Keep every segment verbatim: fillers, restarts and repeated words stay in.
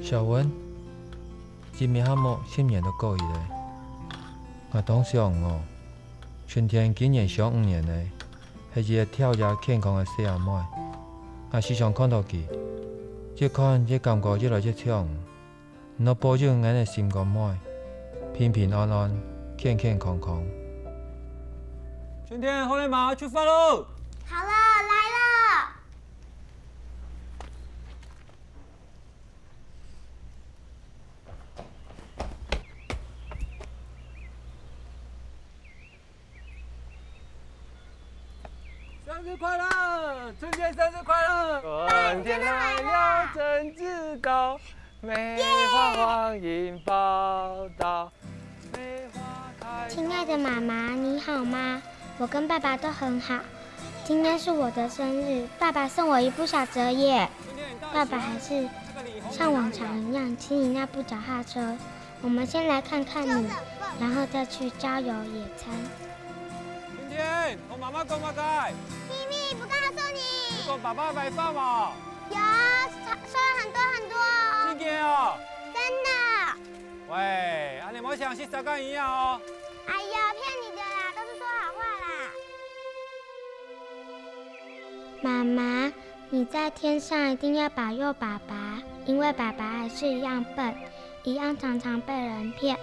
小文，今晡日還無十年都過去了，𠊎當想你哦。春天今年上五年了，係一個跳躍健康个細阿妹。𠊎時常看到佢，越看越感覺越來越像你。你愛保重𠊎个心肝妹，平平安安，健健康康。春天，好了嗎？出發嘍！好了，來了。 生日快樂，春天生日快樂！春天來了，真知道，梅花黃鶯報到，梅花開。亲爱的妈妈，你好吗？我跟爸爸都很好。今天是我的生日，爸爸送我一部小折页，爸爸还是像往常一样清理那部脚踏车。 我们先来看看你，然后再去郊游野餐。春天，同媽媽講麼个？咪咪，不告訴你。你講爸爸壞話無？有，說了很多很多哦。真的哦？真的。喂，恁樣莫像細細个一樣哦。哎呀，騙你的啦，都是說好話啦。媽媽，你在天上一定要保佑爸爸，因為爸爸還是一樣笨， 一樣常常被人騙，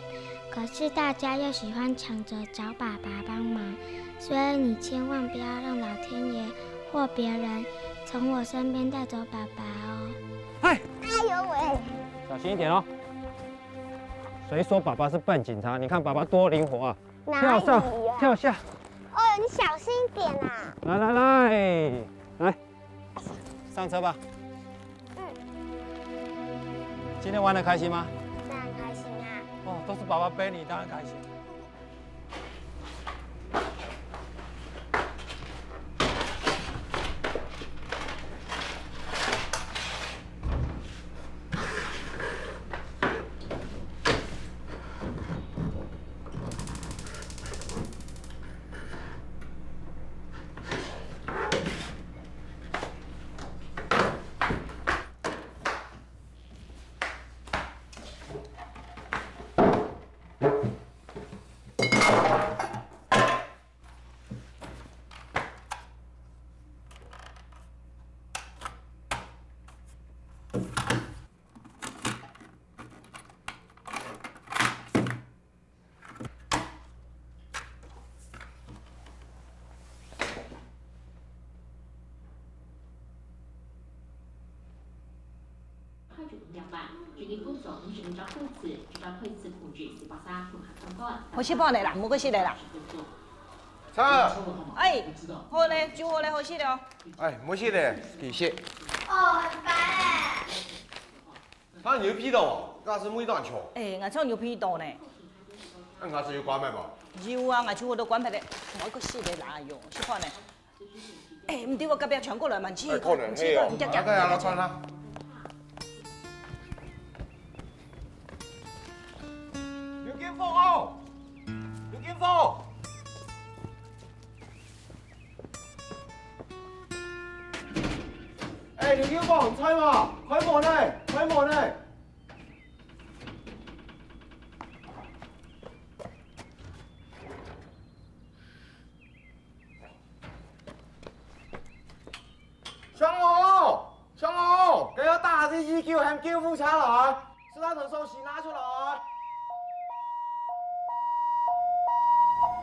可是大家又喜歡搶著找爸爸幫忙，所以你千萬不要讓老天爺或別人從我身邊帶走爸爸哦。哎，哎呦喂！小心一點哦！誰說爸爸是笨警察？你看爸爸多靈活啊！哪裡啊？跳上，跳下。哦，你小心一點啦！來來來，來， 上車吧。嗯。今天玩得開心嗎？當然開心啊。哦，都是爸爸陪你，當然開心。好食飯了啦，毋好去食了啦。哎，好了，煮好了，好食了。哎，毋好食了，繼續。哦，很煩哎。 啊，你有鼻到哦？𠊎係無當臭。哎，𠊎就有鼻到呢。啊，𠊎就有關門無？有啊，𠊎就會都關門的。莫个死个啦喲，是看呢。哎，毋對，𠊎隔壁傳過來嘛，你去看，哎，可能係哦，你去看，你去看，那个要老穿啦。劉金鳳哦，劉金鳳。 哎，劉金鳳，你在無？開門呢，開門呢！上樓，上樓，該要打一一九喊救護車來。 食飯个東西拿出來。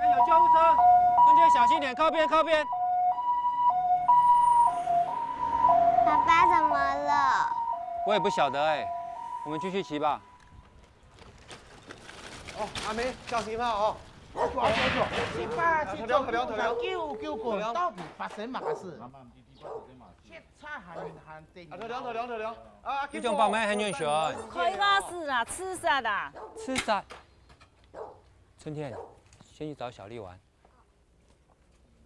哎，有救護車！春天小心點，靠邊，靠邊。爸爸怎麼了？我也不曉得哎，我們繼續騎吧。哦，阿妹，小心啊哦。去吧，去救救救救，到底發生麼个事？ 啊，頭條，頭條，頭條。啊，你講爸媽還遠懸。開瓦斯啦，自殺啦。自殺？春天，先去找小麗玩。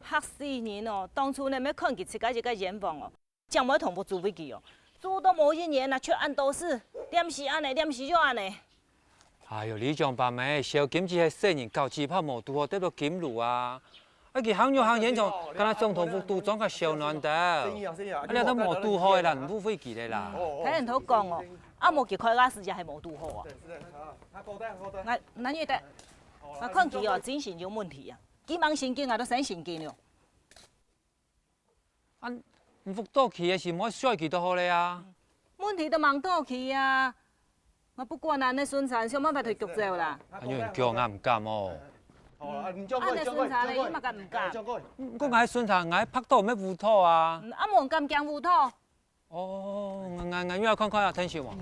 嚇死人哦！當初呢，乜看佢自家一個冤枉哦，正會同屋主為佢哦。做到無一年啊，出恁多事，連續恁呢，連續又恁呢。 哎喲，里長伯姆，小金只係細人，搞紙炮無堵好跌落金爐啊！啊，佢行又行現場，敢若總統府都裝个小暖兜。啊，你都無堵好个啦，你誤會佢个啦。哦，哦。聽人頭講哦，啊，無佢開个時間還無堵好啊。對，是的，好，他口袋，口袋。那，那你得，哦，那看佢哦，他就精神有問題啊。佢吂神經啊，都神神經了。 啊，你屋到去个時，莫睡佢就好了啊。問題都吂到去啊！𠊎不管啊，你孫產想辦法同佢逐走啦。啊，有人叫𠊎毋敢哦。好啊，你叫過，啊，你孫產呢，叫過，你嘛敢毋敢？叫過。嗯，我𠊎孫產，𠊎拍到咩烏托啊。嗯，啊，無人敢驚烏托。哦，𠊎，𠊎，𠊎，你來看看啊，聽手嘛。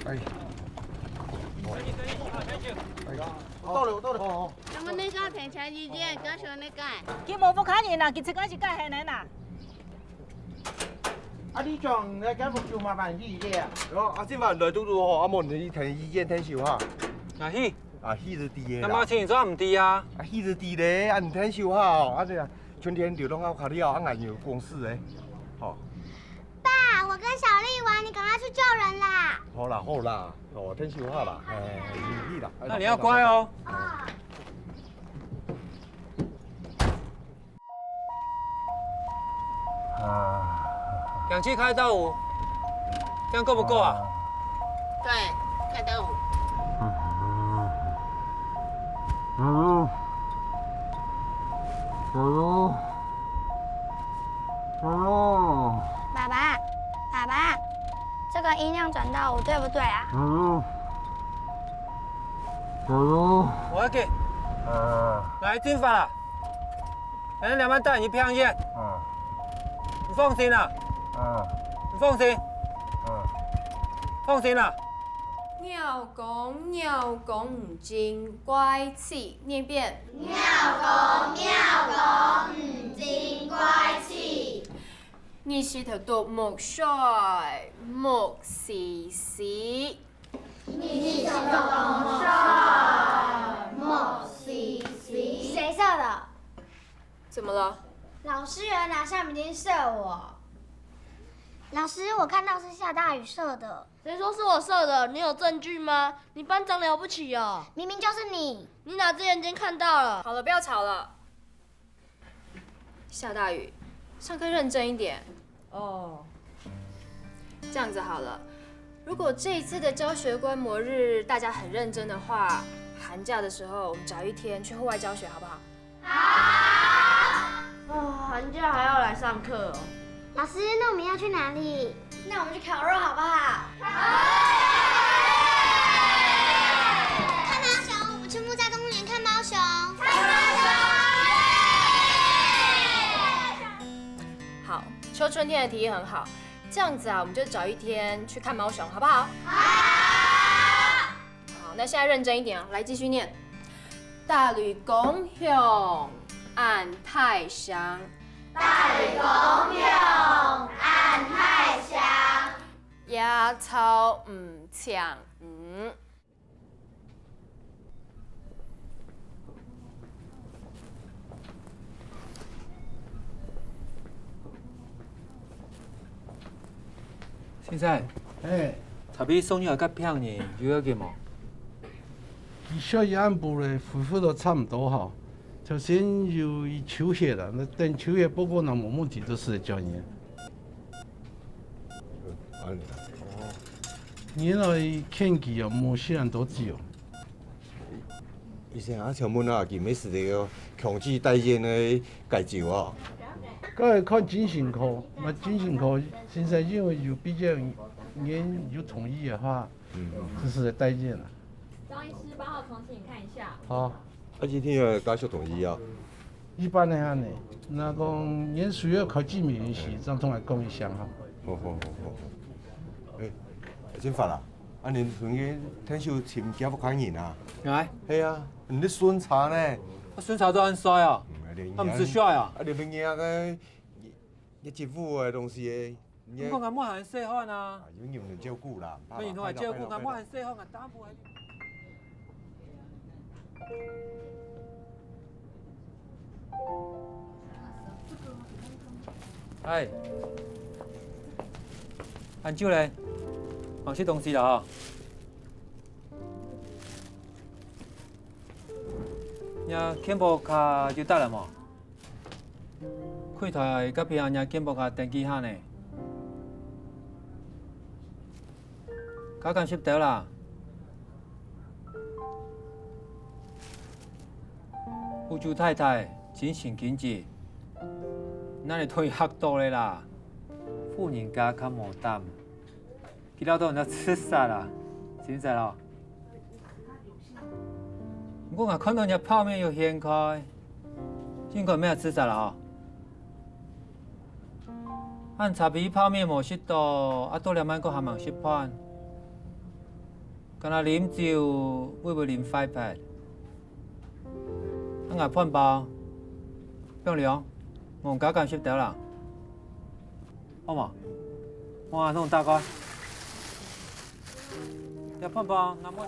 哎。哎。我到了，我到了。哦，哦。 我們那個挺強意見，高雄那個。佢無屋下人啊，佢自家是蓋海南啊。啊，你講，那間屋就麻煩你了。哦，啊，今晚來堵堵好，啊，無你聽意見，聽手哈。啊，去。啊，去就知个啦。那麼清楚毋知啊？啊，去就知咧，啊，你聽手哈，哦，啊，這樣，春天流動好卡了，啊，𠊎有公司誒，好。 爸，我跟小麗玩，你趕快去救人啦！好啦，好啦，哦，天氣好啦，哎，你去啦。那你要乖哦。氧气开到五，这样够不够啊？对，开到五。 爸爸，爸爸，这个音量转到五对不对啊？我要给，来进发了，来两万带你去病院。你放心啦，你放心，放心啦。 妙公，妙公，毋精怪趣。念一遍。妙公，妙公，毋精怪趣。日時頭讀目睡，目西西。日時頭讀目睡，目西西。谁射的？怎么了？老师有人拿橡皮筋射我。老师，我看到是下大雨射的。 谁说是我射的？你有证据吗？你班长了不起哦。明明就是你。你哪只眼睛看到了？好了，不要吵了。下大雨，上课认真一点。哦。这样子好了，如果这一次的教学观摩日大家很认真的话，寒假的时候我们找一天去户外教学，好不好？ 好。哦，寒假还要来上课哦。老师，那我们要去哪里？那我们去烤肉好不好？看猫熊，我们全部在公园看猫熊。看猫熊！好，秋春天的提议很好，这样子啊，我们就找一天去看猫熊，好不好？好。 好，那现在认真一点哦，来继续念。大雷公響，恁大聲。大雷公響，恁大聲。野草毋請魚。 先生，嘿，昨晡送藥个病人有要緊無？佢昨暗晡咧恢復到差毋多吼，頭先有去抽血啦，那等抽血報告若無問題，就係來照院。哦，恁樣啊。哦。原來佢啊，無食恁多酒。 醫生啊，請問啊，佢乜食這个強制戴院个解酒啊？該看精神科，那精神科先生因為有畢業，恁有同意个話，嗯，就係戴院啦。張醫師，八號床，請你看一下。好。啊，今天有家屬同意啊？一般个恁樣，那講恁需要開證明个時，正同佢講一聲哈。好，好，好，好。哎，真煩啊！ 啊，恁分佢𢯭手尋厥屋下人啊？哎，係啊，你孫查呢？我孫查到恁衰哦，嗯，啊，你啊，毋使衰啊。啊，你分人个，你，你媳婦个東西个，你你講𠊎無閒細漢啊。啊，有人照顧啦，所以你講𠊎照顧，𠊎無閒細漢，𠊎打不還。 哎，恁久咧，忙食東西了哈。若健保卡有帶來無？櫃台隔壁若健保卡登記下呢。加減十兜啦。 婦主太太真神經質，哪裡同佢嚇到咧啦？婦人家較無膽，佢恅到人家自殺啊，真實哦。毋過𠊎看到若泡麵有掀開，應該毋係自殺啦吼。恁茶杯泡麵無食到，啊到這滿個還吂食飯。 敢若啉酒會毋會啉壞忒？啊𠊎飯包，放涼，望加減十兜啦。好無？我同你打開。這飯包拿莫。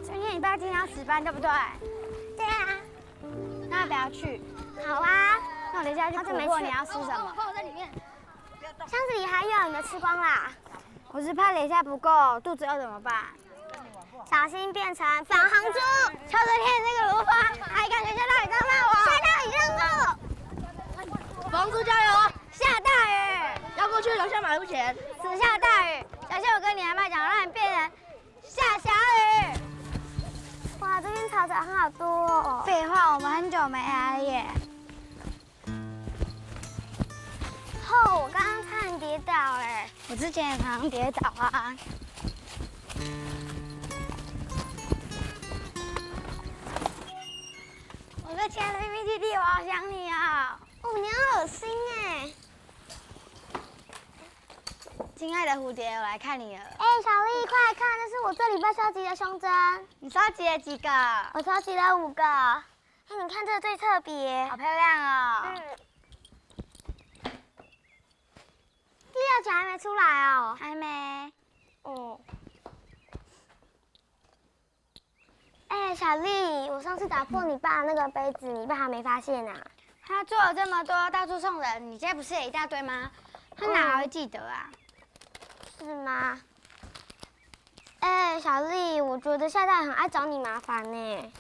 春燕，你爸今天要值班，對不對？對啊。那要不要去？好啊。那我等一下去補貨，你要吃什麼？ 箱子裡還有，你的吃光啦。我是怕等一下不夠，肚子餓怎麼辦？小心變成粉紅豬。邱澤天，你這個魯蛇，還敢學校大雨這樣罵我？下大雨這樣罵我？粉紅豬加油！下大雨，要過去樓下馬路前。只下大雨，小心我跟你阿媽講，讓你變成下小雨。哇，這邊草長好多哦。廢話，我們很久沒來了耶。 吼，我剛剛差點跌倒哎。我之前也常常跌倒啊。我的親愛的咪咪弟弟，我好想你哦。哦，你很噁心哎。親愛的蝴蝶，我來看你了。哎，小麗，快來看，那是我這禮拜收集的胸針。你收集了幾個？我收集了五個。 哎，你看這個最特別。好漂亮哦。嗯。第六集還沒出來哦。還沒。哦。哎，小麗，我上次打破你爸那個杯子，你爸還沒發現啊？他做了這麼多，到處送人，你家不是也一大堆嗎？他哪還會記得啊？是嗎？哎，小麗，我覺得下大雨很愛找你麻煩呢。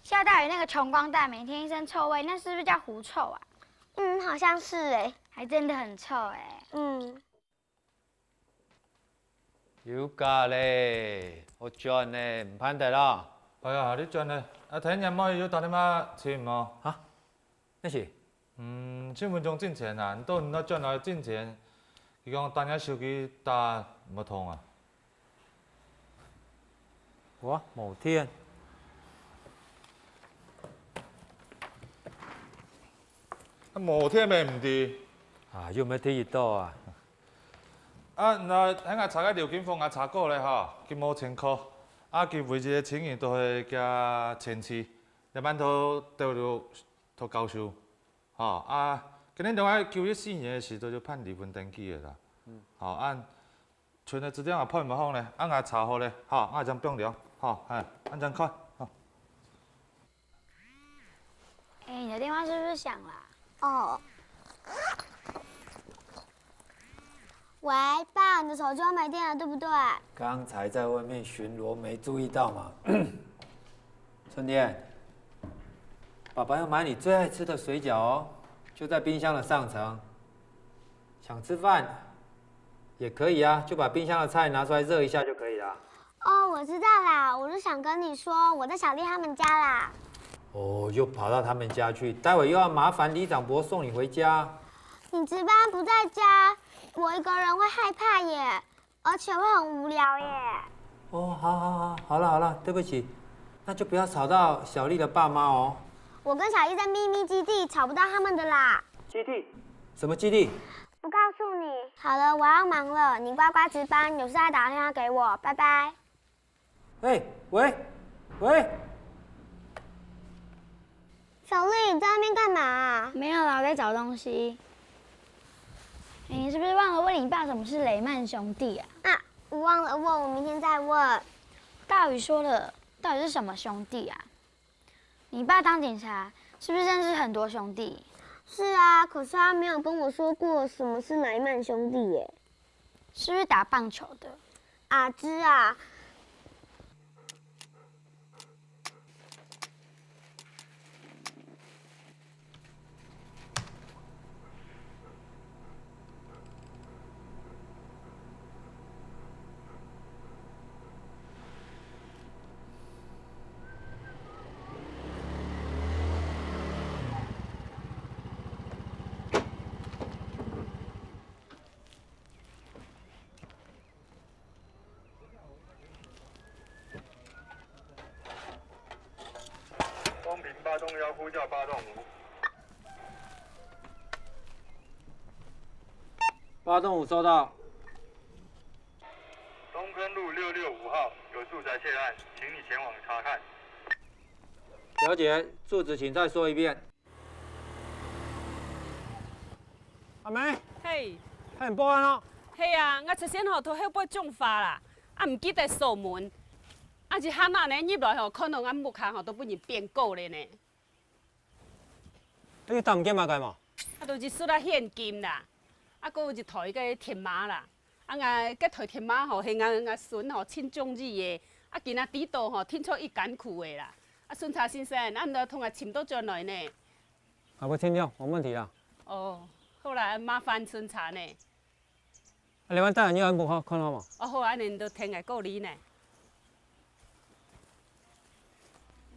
下大雨那個窮光蛋，每天一身臭味，那是不是叫狐臭啊？嗯，好像是欸。還真的很臭欸。嗯。有假咧，好轉咧，毋盼得咯。哎呀，你轉咧，啊，聽若妹有打電話尋無？哈？ 那是？嗯，十分鐘進前啊，你到你那轉來進前，佢講打你手機打毋通啊。我無電。啊，無電咩毋知？啊，又毋係第一到啊。啊，該𠊎查个劉金鳳𠊎查過咧吼，佢無前科，啊，佢唯一个情人就係厥前妻，這滿頭兜兜 讀教授，吼，啊，今年兩个九月四年个時就就辦離婚登記个啦。吼，恁全个資料也辦毋好呢，恁𠊎查好咧，吼，𠊎正放了，吼，嘿，恁正看，吼。哎，你的電話是不是響啦？哦。 喂，爸，你的手機要沒電了，對不對？剛才在外面巡邏，沒注意到嘛。春天，爸爸要買你最愛吃的水餃哦，就在冰箱的上層。想吃飯也可以啊，就把冰箱的菜拿出來熱一下就可以了。 哦，我知道啦，我就想跟你說，我在小麗他們家啦。哦，又跑到他們家去，待會又要麻煩里長伯送你回家。你值班不在家，我一個人會害怕耶，而且會很無聊耶。哦，好好好，好了好了，對不起，那就不要吵到小麗的爸媽哦。我跟小麗在秘密基地，吵不到他們的啦。基地？什麼基地？不告訴你。好了，我要忙了，你乖乖值班，有事再打電話給我，拜拜。 哎，喂，喂。小麗，你在那邊幹嘛啊？沒有啦，我在找東西。哎，你是不是忘了問你爸什麼是雷曼兄弟啊？啊，我忘了問，我明天再問。大宇說了，到底是什麼兄弟啊？你爸當警察，是不是認識很多兄弟？是啊，可是他沒有跟我說過什麼是雷曼兄弟耶。 是不是打棒球的？阿芝啊，要呼叫八栋五。八栋五收到。东坑路六六五号有住宅窃案，请你前往查看。了解，住址请再说一遍。阿妹，嘿，係報案哦。係啊，𠊎頭先吼，在後背種花啦，啊，毋記得鎖門，啊，一下仔呢入來吼，看到𠊎屋下吼都分人變狗了呢。 你有帶毋見麼个無？啊，就一束仔現金啦，啊，閣有一台个天馬啦。啊，𠊎該台天馬吼，係𠊎，𠊎孫吼，盡中意个。啊，今仔知著吼，聽說佢艱苦个啦。啊，巡查先生，啊，你同𠊎尋倒轉來呢？啊，毋緊張，無問題啦。哦，好啦，麻煩巡查呢。 啊，你愛帶人去按摩看好無？哦，好，恁呢你就聽𠊎顧你呢。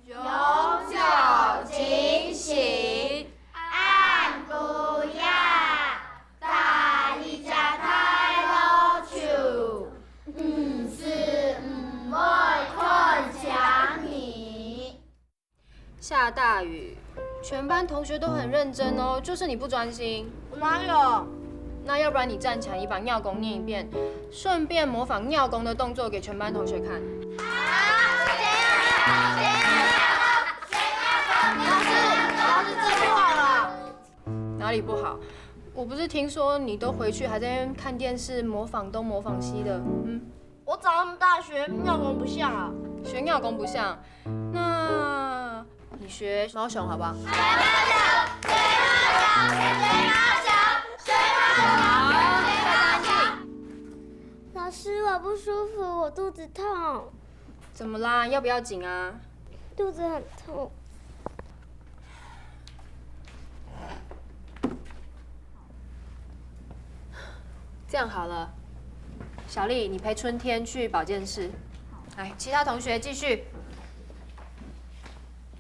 永久警醒，暗晡夜，帶一隻大老鼠，毋係毋會看清你。 下大雨，全班同學都很認真哦，就是你不專心。我哪有？那要不然你站起來，你把尿功念一遍，順便模仿尿功的動作給全班同學看。老師，老師，这不好了。哪里不好？我不是听说你都回去还在那边看电视，模仿东模仿西的，嗯？我长那么大学尿功不像啊。学尿功不像， 那你学猫熊好不好？好，大家安静。老师，我不舒服，我肚子痛。怎么啦？要不要紧啊？肚子很痛。这样好了，小丽，你陪春天去保健室。来，其他同学继续。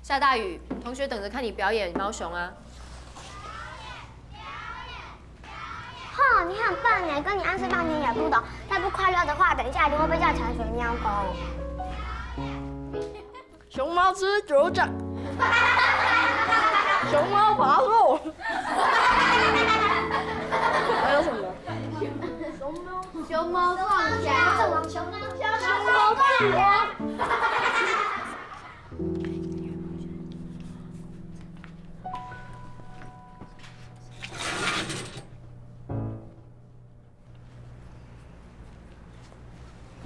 下大雨，同学等着看你表演猫熊啊。哼，你很笨哎，跟你暗示半天也不懂。再不快乐的话，等一下一定会被叫起来学喵功。熊猫吃九讲，熊猫爬树，还有什么？熊猫撞墙，熊猫撞墙，熊猫撞墙。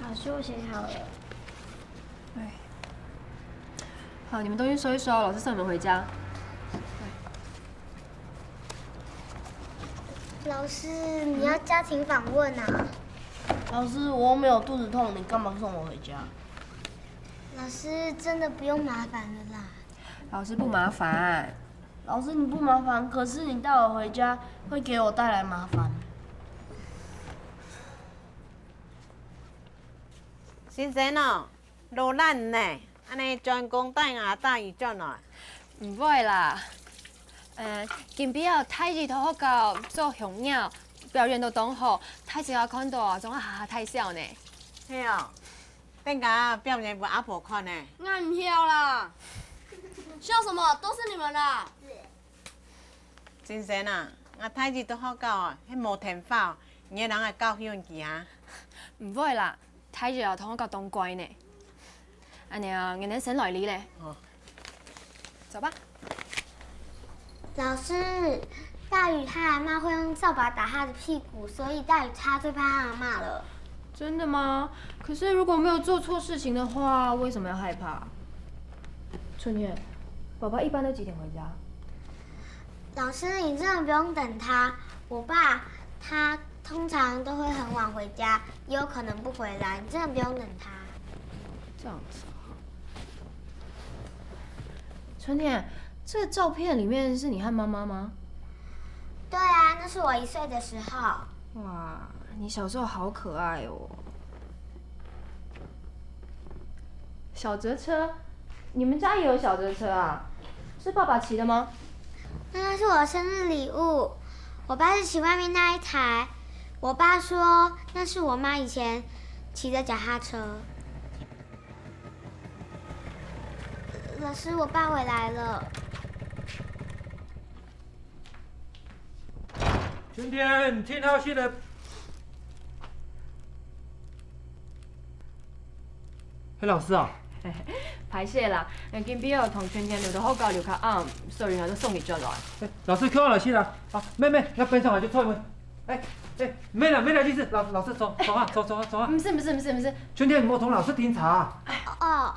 老师，我写好了。哎，好，你们东西收一收，老师送你们回家。老师，你要家庭访问啊？老师，我又没有肚子痛，你干嘛送我回家？老师，真的不用麻烦了啦。老师不麻烦。老师，你不麻烦，可是你带我回家会给我带来麻烦。先生哦，勞瀝呢，恁呢專工帶吾大姨轉來。毋會啦，呃，今晡日大姨在學校做香鷂，表演到當好，大姊也看到啊，總係哈哈大笑呢。係哦，等下表演分阿婆看呢。𠊎毋曉啦。笑什麼？都是你們啦！先生啊，吾大姨在學校啊，係無聽話，你愛人來教訓佢啊。毋會啦，大姨啊，同學校當乖呢。恁呢啊，𠊎等先來哩咧。走吧。老師，大姨她阿嬷會用扫把打她的屁股，所以大姨她最怕她阿嬷了。真的嗎？可是如果没有做错事情的话，为什么要害怕？春燕，爸爸一般都几点回家？老师，你真的不用等他。我爸他通常都会很晚回家，也有可能不回来，你真的不用等他。这样子啊。春燕，这个照片里面是你和妈妈吗？对啊，那是我一岁的时候。哇，你小时候好可爱哦。小折车，你们家也有小折车啊？是爸爸骑的吗？那是我生日礼物。我爸是骑外面那一台，我爸说那是我妈以前骑的脚踏车。老师，我爸回来了。春天，聽好勢了。嘿，老師啊。歹勢啦，今晡日同春天留到學校留較暗，所以𠊎就送佢轉來。哎，老師，看好勢啦。啊，妹妹，𠊎分享下就出門。哎，哎，沒啦，沒啦，意思，老，老師，坐，坐啊，坐，坐啊，坐啊。毋使，毋使，毋使，毋使。春天，你莫同老師頂嘴啊。哦。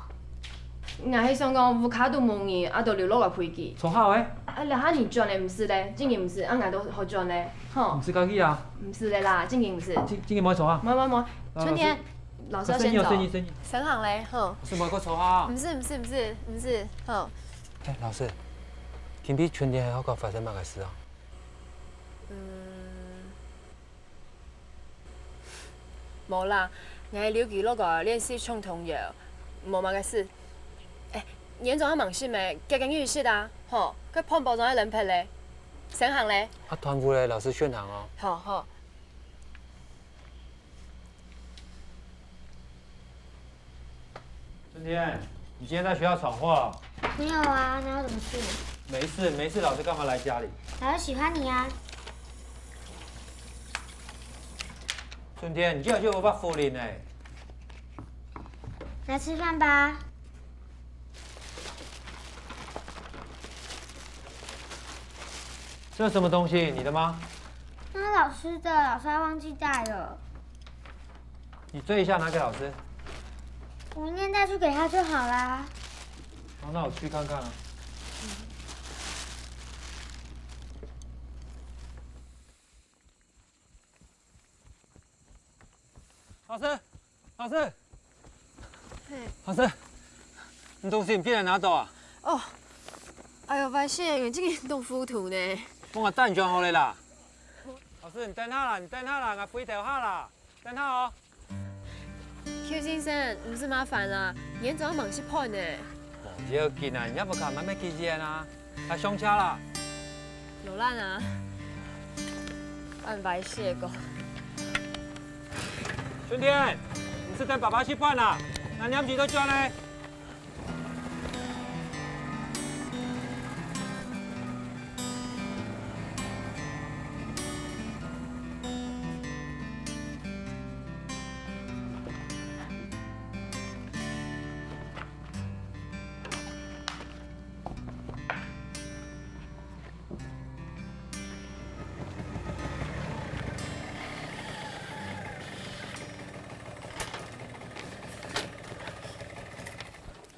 𠊎係想講屋下都無人，啊，就留落來陪佢。坐好欸。啊，這下你轉咧毋使咧，正經毋使，啊，𠊎都好轉咧，吼。毋使客氣啊。毋使咧啦，正經毋使。正，正經莫坐啊。無，無，無，啊，春天，老師，老師愛先走。老師，你有生意，生意。先行咧，吼。老師，莫過坐啊。毋使，毋使，毋使，毋使，吼。哎，老師，今晡日春天學校發生麼个事啊？嗯。 無啦，𠊎留佢落來練習唱童謠，無麼个事。哎，你這下還吂食咩？遽遽去食啊，吼，該飯包總愛冷忒咧。先行咧。啊，斷烏咧，老師先行哦。好，好。 春天，你今天在學校闖禍了？沒有啊，哪有什麼事？沒事，沒事，老師幹嘛來家裡？老師喜歡你啊。春天，你竟然就無法服人呢。來吃飯吧。這什麼東西？你的嗎？那是老師的，老師他忘記帶了。 你這一下拿給老師。我明天再去給他就好啦。好，那我去看看啊。老師，老師，嘿。老師，你東西你竟然拿走啊？哦，哎喲，歹勢，𠊎正經當糊塗呢。幫𠊎單轉好了啦。老師，你等下啦，你等下啦，𠊎飛頭下啦。 等下哦。邱先生，毋使麻煩啦，你這下吂食飯呢。無要緊啊，你也毋敢慢慢去演啊，來上車啦。勞瀝啊，恁歹勢个。春天，毋使等爸爸食飯啦，𠊎黏時就轉咧。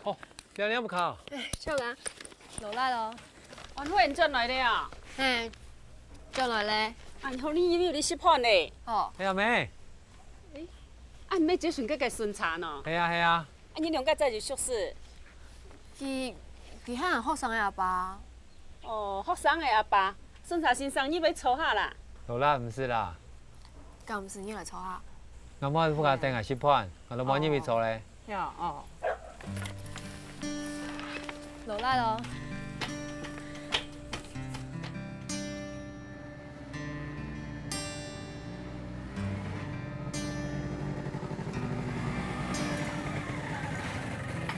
好，漂亮不考？哎，笑啊，勞瀝咯。哦，你轉來了啊？嘿，轉來咧。啊，你好，你有你食飯咧？哦。係啊，妹。哎，啊，你妹接順个个順茶喏。係啊，係啊。 啊，你兩个在一起熟識？佢，佢係學生个阿爸。哦，學生个阿爸，順茶先生，你愛坐下啦。勞瀝，毋使啦。敢毋使你來坐下？𠊎妹毋敢等𠊎食飯，𠊎都無人愛坐咧。哦。勞瀝咯。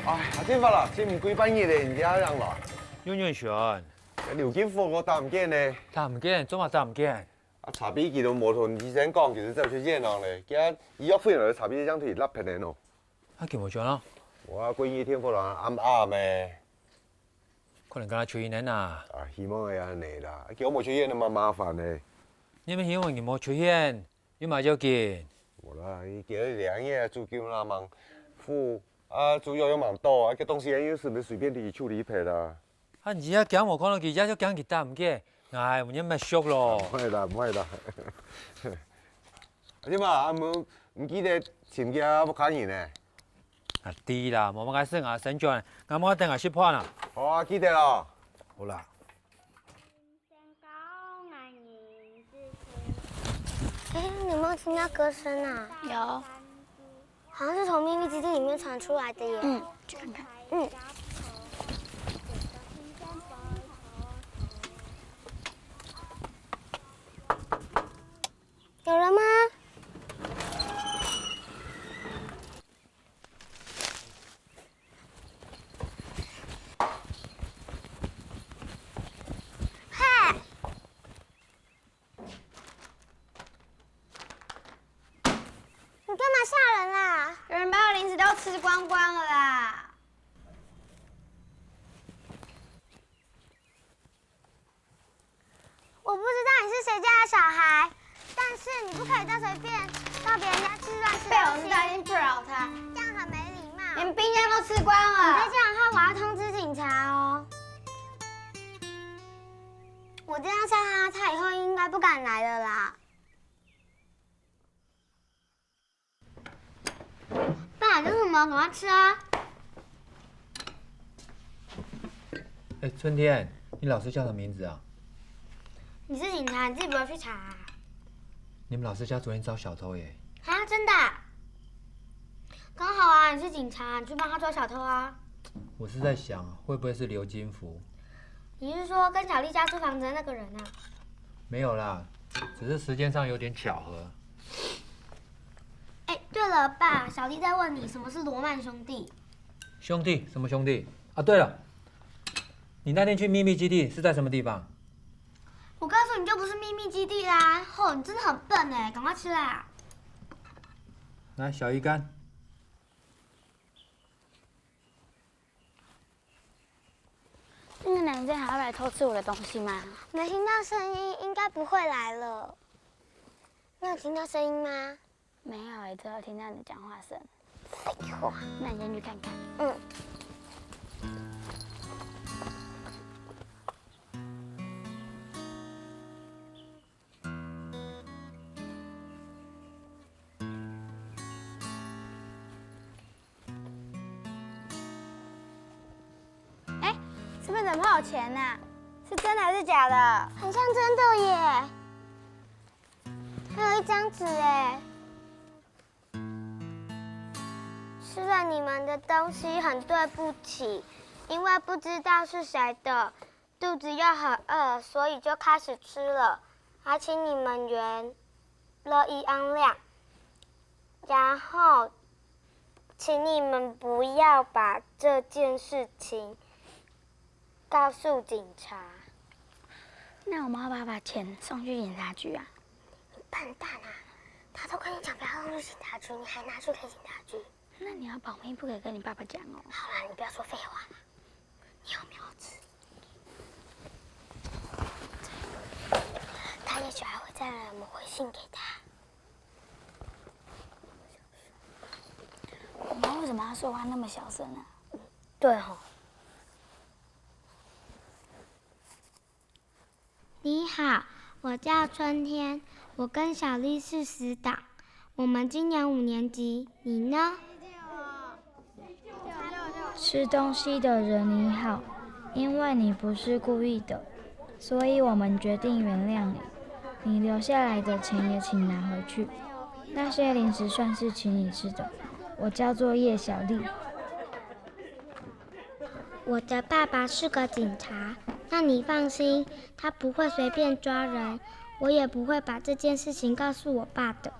哎，阿金發啦，尋你幾百日咧，你這下正來？遠遠尋，這劉金福𠊎打毋見呢。打毋見？做麼打毋見？啊，茶杯佢都無同醫生講，佢就走去遠洋咧。今日醫藥費用茶杯正對佢落偏咧喏。啊，佢無轉啊？𠊎過去電話啦，暗暗咩。 可能佮佢出去呢啊。啊，希望會恁呢啦，佢無出現那麼麻煩呢。你乜希望佢無出現，有麼要緊？無啦，佢今日兩日煮酒那吂赴，啊，煮藥又吂到，啊，該東西又係毋係隨便佢處理忒啦？啊，你也驚無看到佢，也就驚佢打毋見，哎，𠊎也毋熟咯。毋會啦，毋會啦。啊，你嘛，啊，毋，毋記得尋佢屋下人呢？ 啊，知啦，無麼个事，𠊎先轉，𠊎妹等𠊎食飯啊。好啊，記得哦。好啦。哎，你有沒有聽到歌聲啊？有。好像是從秘密基地裡面傳出來的耶。嗯，去看看。嗯。有人嗎？ 嘿！你干嘛吓人啦？有人把我零食都吃光光了啦！我不知道你是谁家的小孩，但是你不可以再随便到别人家吃乱吃东西。被我们带进去了，他这样很没礼貌。连冰箱都吃光了。你再这样的话，我要通知警察哦。我这样吓他，他以后应该不敢来了啦。 爸，这是什么？赶快吃啊！哎，春天，你老师叫什么名字啊？你是警察，你自己不要去查啊！你们老师家昨天遭小偷耶！啊，真的啊？刚好啊，你是警察，你去帮他抓小偷啊！我是在想，会不会是刘金福？你是说跟小丽家租房子的那个人啊？没有啦，只是时间上有点巧合。哎，对了，爸，小丽在问你什么是罗曼兄弟。兄弟？什么兄弟？啊，对了，你那天去秘密基地是在什么地方？我告诉你就不是秘密基地啦！吼，你真的很笨哎，赶快吃啦！来，小鱼干。 你们两个还要来偷吃我的东西吗？没听到声音，应该不会来了。你有听到声音吗？没有，只有听到你的讲话声。废话。那你先去看看。嗯。哎，这边怎么会有钱呢？是真的还是假的？很像真的耶。还有一张纸哎。吃了你们的东西很对不起，因为不知道是谁的，肚子又很饿，所以就开始吃了。还请你们原谅一安量，然后请你们不要把这件事情告诉警察。那我们要不要把钱送去警察局啊？你笨蛋啊！他都跟你讲不要送去警察局，你还拿去给警察局。那你要保密，不可以跟你爸爸讲哦。好啦，你不要说废话了。你有没有吃？他也许还会再来，我们回信给他。我们为什么要说话那么小声啊？对吼。你好，我叫春天，我跟小丽是死党，我们今年五年级，你呢？吃东西的人你好，因为你不是故意的，所以我们决定原谅你。你留下来的钱也请拿回去，那些零食算是请你吃的。我叫做叶小丽。我的爸爸是个警察，那你放心，他不会随便抓人，我也不会把这件事情告诉我爸的。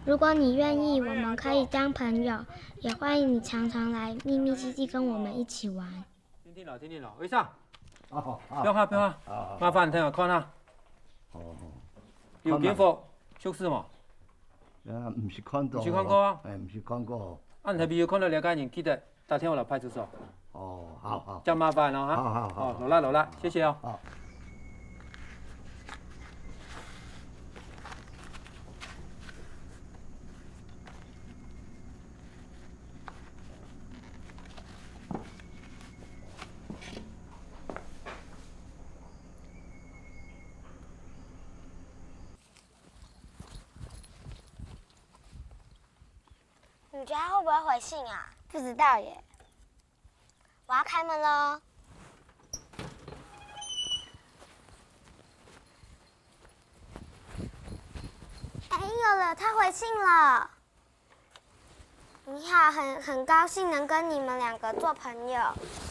如果你愿意，我们可以当朋友，也欢迎你常常来秘密基地跟我们一起玩。听听咯，听听咯，医生，哦，不用怕，不用怕，麻烦你听我看啊，哦，有警服，就是嘛，啊，毋是看到，毋是看過啊哎，毋是看過。啊，你係有看到了解人，記得打電話來派出所。哦，好好，真麻煩咯哈。好好好哦，勞力勞力，謝謝哦。好。你觉得他会不会回信啊？不知道耶。我要开门喽。哎，有了，他回信了。你好，很很高兴能跟你们两个做朋友。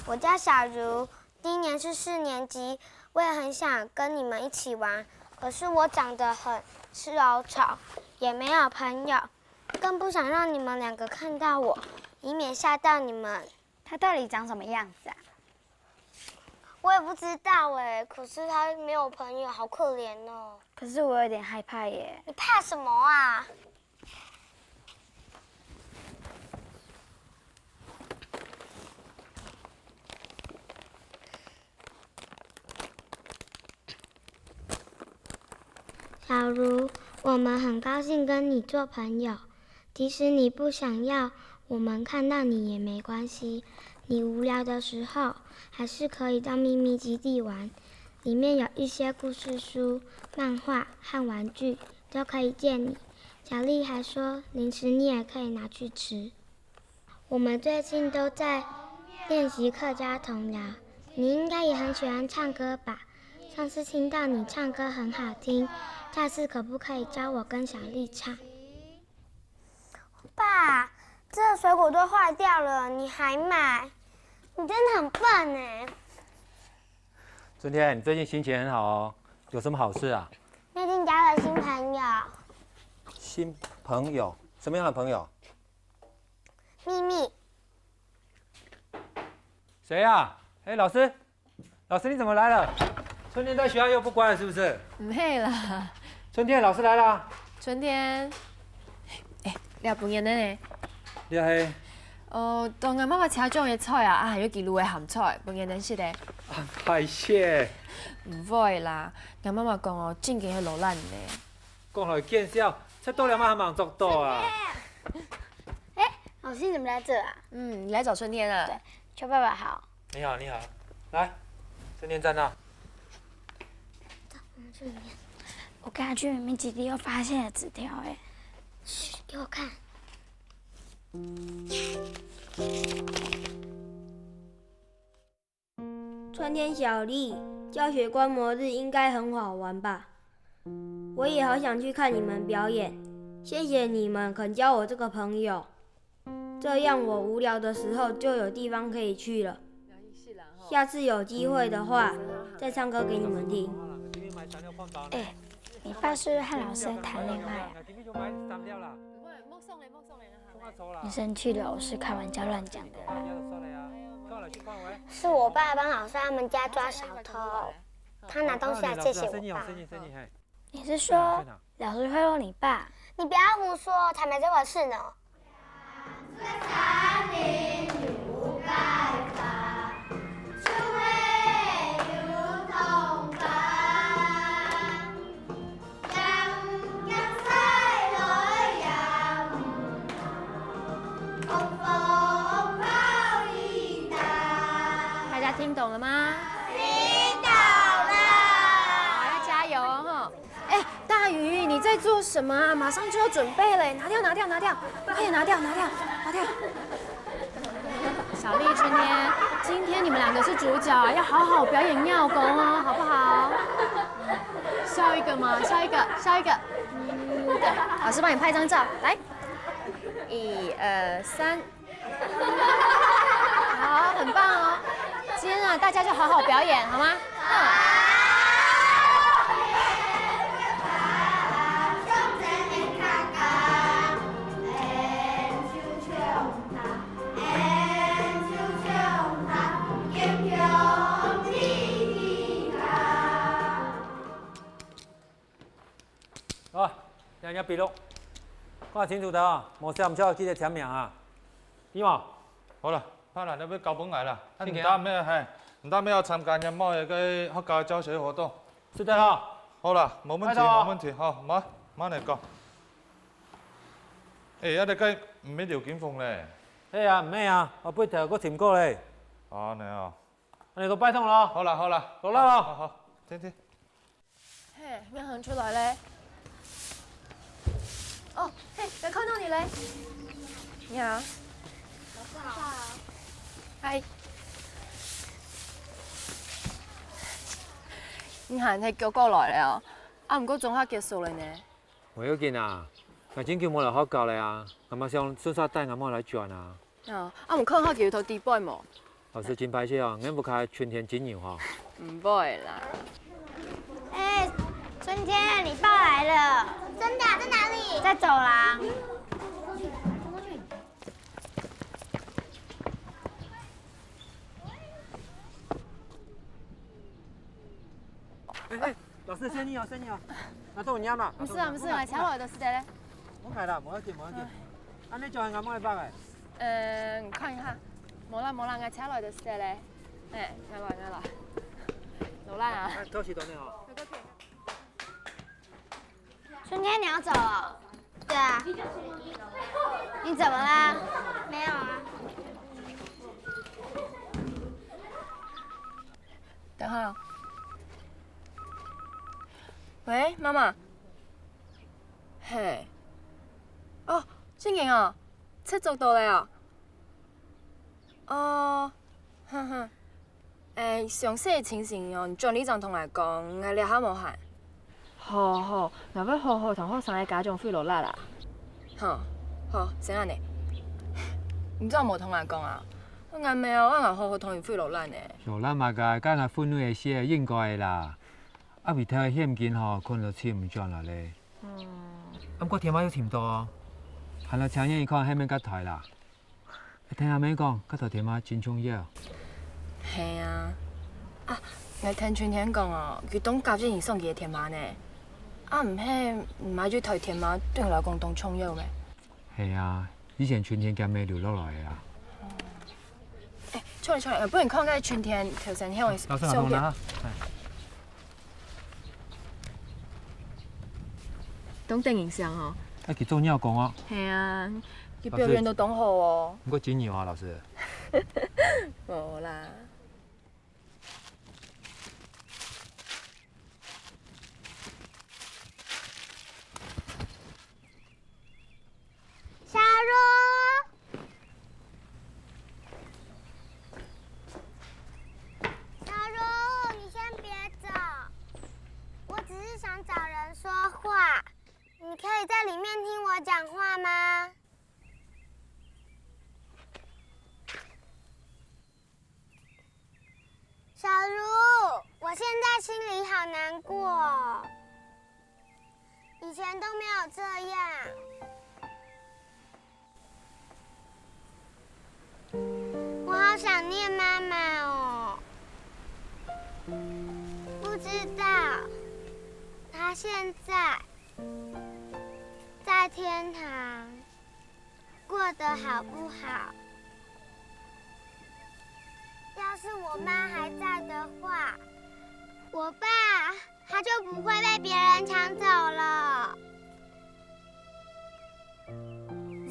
我叫小茹，今年是四年级，我也很想跟你们一起玩，可是我长得很是丑，也没有朋友，更不想让你们两个看到我，以免吓到你们。他到底长什么样子啊？我也不知道哎，可是他没有朋友，好可怜哦。可是我有点害怕耶。你怕什么啊？小如，我们很高兴跟你做朋友。即使你不想要我们看到你也没关系，你无聊的时候还是可以到秘密基地玩，里面有一些故事书、漫画和玩具都可以借你。小丽还说，零食你也可以拿去吃。我们最近都在练习客家童谣，你应该也很喜欢唱歌吧？上次听到你唱歌很好听，下次可不可以教我跟小丽唱？爸，这水果都坏掉了，你还买？你真的很笨哎。春天，你最近心情很好哦，有什么好事啊？最近交了新朋友。新朋友？什么样的朋友？秘密。谁啊？哎，老师，老师你怎么来了？春天在学校又不乖了是不是？毋係啦，春天，老师来了。春天，哎，你本人呢？你係？哦，當阿媽媽車種个菜啊，啊還有幾路个鹹菜，本人能食个。啊，歹勢。毋會啦，阿媽媽講哦，正經係勞力呢。講來見笑，食到了嘛還忙做到啊？老师，你怎么在这啊？嗯，你来找春天啊？邱爸爸好。你好，你好，来，春天在那。我刚才去秘密基地又发现了纸条，哎，嘘，给我看。春天、小丽，教学观摩日应该很好玩吧？我也好想去看你们表演。谢谢你们肯交我这个朋友，这样我无聊的时候就有地方可以去了。下次有机会的话，再唱歌给你们听。哎，你爸是不是和老师在谈恋爱啊？你生气了，我是开玩笑乱讲的啦。是我爸帮老师他们家抓小偷，他拿东西来谢谢我爸。你是说老师贿赂你爸？你不要胡说，才没这回事呢。大家听懂了吗？听懂了。好，要加油哦，吼！哎，大鱼，你在做什么啊？马上就要准备了，拿掉，拿掉，拿掉，快点拿掉，拿掉，拿掉。小丽、春天，今天你们两个是主角，要好好表演尿功哦，好不好？笑一个嘛，笑一个，笑一个。嗯，对，老师帮你拍张照，来，一二三。 好，很棒哦！今天啊，大家就好好表演，好吗？嗯。好，這張筆錄，看清楚个哦，無寫毋著，記得簽名啊。有無？好啦，拍啦，你愛交分𠊎啦。啊，毋得咩？嘿，毋得咩？愛參加年尾个學校个教學活動。是的哈。好啦，無問題，拜託。無問題，好，慢慢來講。哎，啊，你該毋係劉金鳳咧？係啊，毋係啊，我背頭閣尋過咧。啊，你啊。恁樣就拜託咯。好啦，好啦，勞力咯。好，好，停停。 嘿，銀行出來咧。哦，嘿，又看到你咧。你好。老師好。嗨。銀行係叫過來咧哦，啊，毋過總下結束咧呢。無要緊啊，𠊎真久無來學校咧啊，𠊎嘛想順續帶𠊎妹來轉啊。 哦，啊，毋看好佢有頭底背無？老師真歹勢哦，𠊎屋下春天真牛吼。毋會啦。哎，春天，禮包來了。真的？在哪裡？在走廊。 哎哎，老師，細義哦，細義哦，拿到你啊嘛。毋係啊，毋係啊，車來就係咧。莫開啦，無要緊，無要緊。恁樣就係𠊎妹个包誒。嗯，看一下。無啦無啦，𠊎車來就係咧。哎，𠊎來，𠊎來。勞力啊。哎，恭喜恭喜哦。春天，你要走哦？对啊。你怎么啦？没有啊。等下。喂，妈妈。嘿。哦，正经哦，车捉到了哦。哦，哼哼。 欸，詳細个情形哦，轉里正同𠊎講，𠊎這下無閒。好好，𠊎會好好同學生个家長會落來啦。好，好，先恁呢。你做麼無同𠊎講啊？𠊎乜愛𠊎好好同佢會落來呢。會落來麼个，該𠊎分你个事應該个啦。阿偉頭个現金吼，可能就尋毋轉來咧。嗯。啊，毋過電話有尋到哦，還來請你看係毋係該台啦。 聽阿姆講，該台電話真重要。係啊，啊，𠊎聽春天講哦，佢當急著你送佢个電話呢。啊，毋係，毋係有台電話對你來講當重要咩？係啊，以前春天佢乜留落來个啊。欸，出來出來，不然看該春天頭先向你相片。老師，老師，拿。欸。 當得人惜吼。啊，佢做麼个講啊？係啊，佢表現都當好哦。毋過真有啊，老師。無啦。小茹，小茹，你先别走，我只是想找人说话，你可以在里面听我讲话吗？小茹，我现在心里好难过哦。 以前都没有这样。我好想念妈妈哦。不知道她现在在天堂过得好不好。要是我妈还在的话，我爸 他就不会被别人抢走了。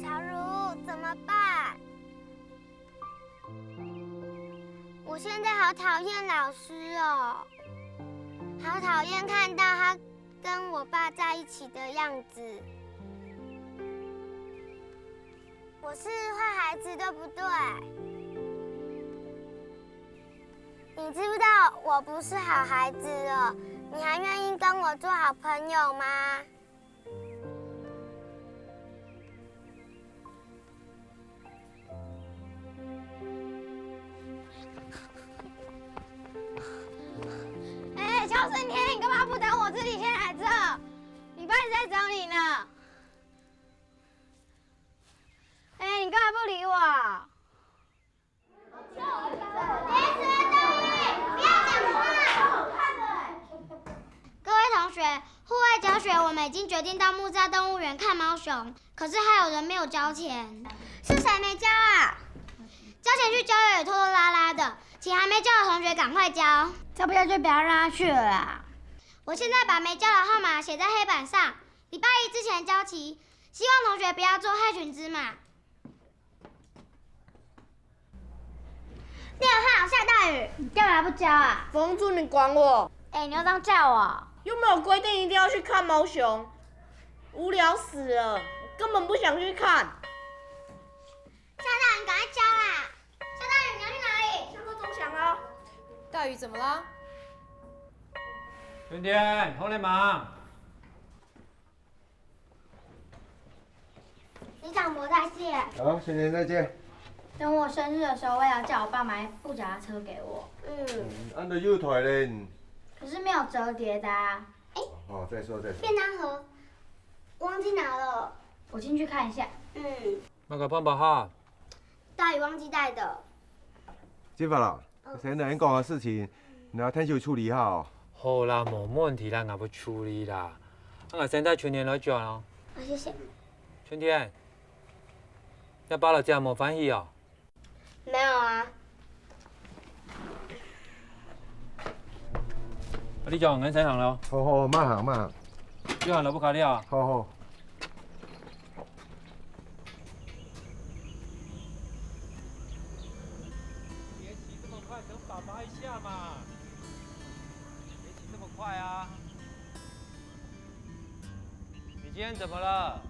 小茹，怎么办？我现在好讨厌老师哦，好讨厌看到他跟我爸在一起的样子。我是坏孩子，对不对？ 你知不知道我不是好孩子了？你还愿意跟我做好朋友吗？哎，邱胜天，你干嘛不等我自己先来这？你爸一直在找你呢。哎，你干嘛不理我？ 各位同学，户外教学我们已经决定到木栅动物园看猫熊，可是还有人没有交钱。是谁没交啊？交钱去郊游也拖拖拉拉的，钱还没交的同学赶快交。这不要就不要让他去了啦。我现在把没交的号码写在黑板上，礼拜一之前交齐，希望同学不要做害群之马。 你好好下大雨，你干嘛不教啊？风主任管我。哎，你又这样叫我？又没有规定一定要去看猫熊，无聊死了，根本不想去看。下大雨，你赶快教啊！下大雨，你要去哪里？下课钟响了。大雨怎么了？春天，好了吗？ 里长伯再见。好，春天再见。等我生日的时候，我也要叫我爸买布脚踏车给我。嗯。嗯，恁都有台咧。可是没有折叠的啊。哎。哦，再说再说。便当盒忘记拿了。我进去看一下。嗯。那个胖宝哈。大雨忘记带的。金发啦， 先同你讲个事情，你要添手处理好。好啦，无问题啦，𠊎会处理啦。啊，𠊎先带春天来转哦。啊，谢谢。春天，你爸老姐无欢喜哦？没有啊。啊，里长，𠊎先行咯。好好，慢行慢行。就喊老婆卡掉啊。好好。别骑这么快，等爸爸一下嘛。别骑这么快啊！你今天怎么了？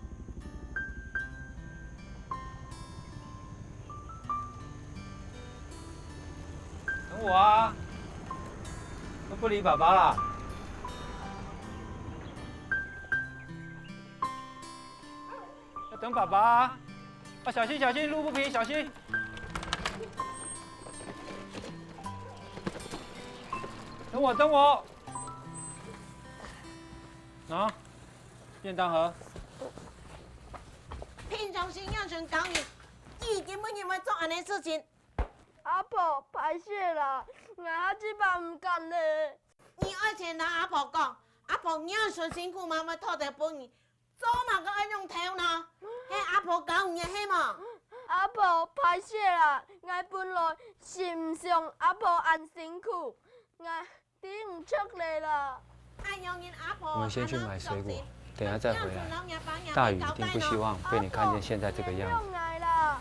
等我啊！都不理爸爸啦！ 要等爸爸啊！啊，小心小心，路不平，小心！等我等我！啊，便当盒。平常时养成教育，一定不能会做恁呢事情。阿婆，歹势啦，𠊎下一擺毋敢咧。你愛先同阿婆講，阿婆你很辛苦，媽媽偷偷分你， 做麼个愛仰頭呢？係阿婆教你个係無？阿婆，歹勢啦，𠊎本來就毋想阿婆恁辛苦，𠊎知毋著咧啦。恁樣人阿婆，我們先去買水果，等一下再回來。大雨一定不希望被你看見現在這個樣子。原諒𠊎啦。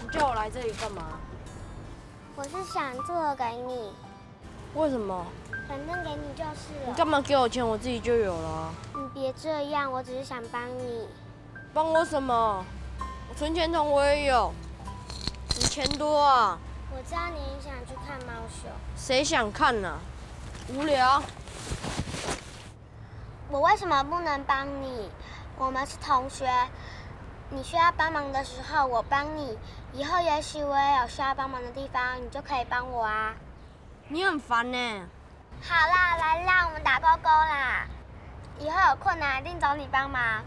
你叫我來這裡幹嘛？我是想借給你。為什麼？反正給你就是了。你幹嘛給我錢？我自己就有了啊。你別這樣，我只是想幫你。 幫我什麼？我存錢筒我也有，你錢多啊。我知道你很想去看貓熊。誰想看啊？無聊。我為什麼不能幫你？我們是同學，你需要幫忙的時候我幫你，以後也許我也有需要幫忙的地方，你就可以幫我啊。 你很煩呢。好啦，來啦，我們打勾勾啦。以後有困難一定找你幫忙。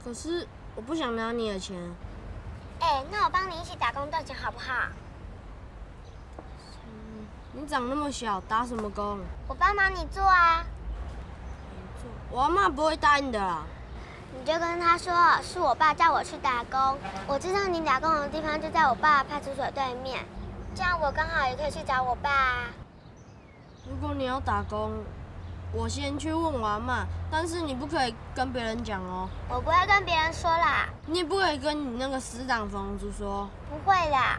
可是我不想拿你的錢。哎，那我幫你一起打工賺錢好不好？你長那麼小，打什麼工？我幫忙你做啊。我阿嬷不會答應的啦。你就跟她說是我爸叫我去打工，我知道你打工的地方就在我爸派出所對面，這樣我剛好也可以去找我爸啊。如果你要打工，我先去問我阿嬷，但是你不可以跟別人講哦。我不會跟別人說啦。你也不可以跟你那個死黨房租說。不會啦。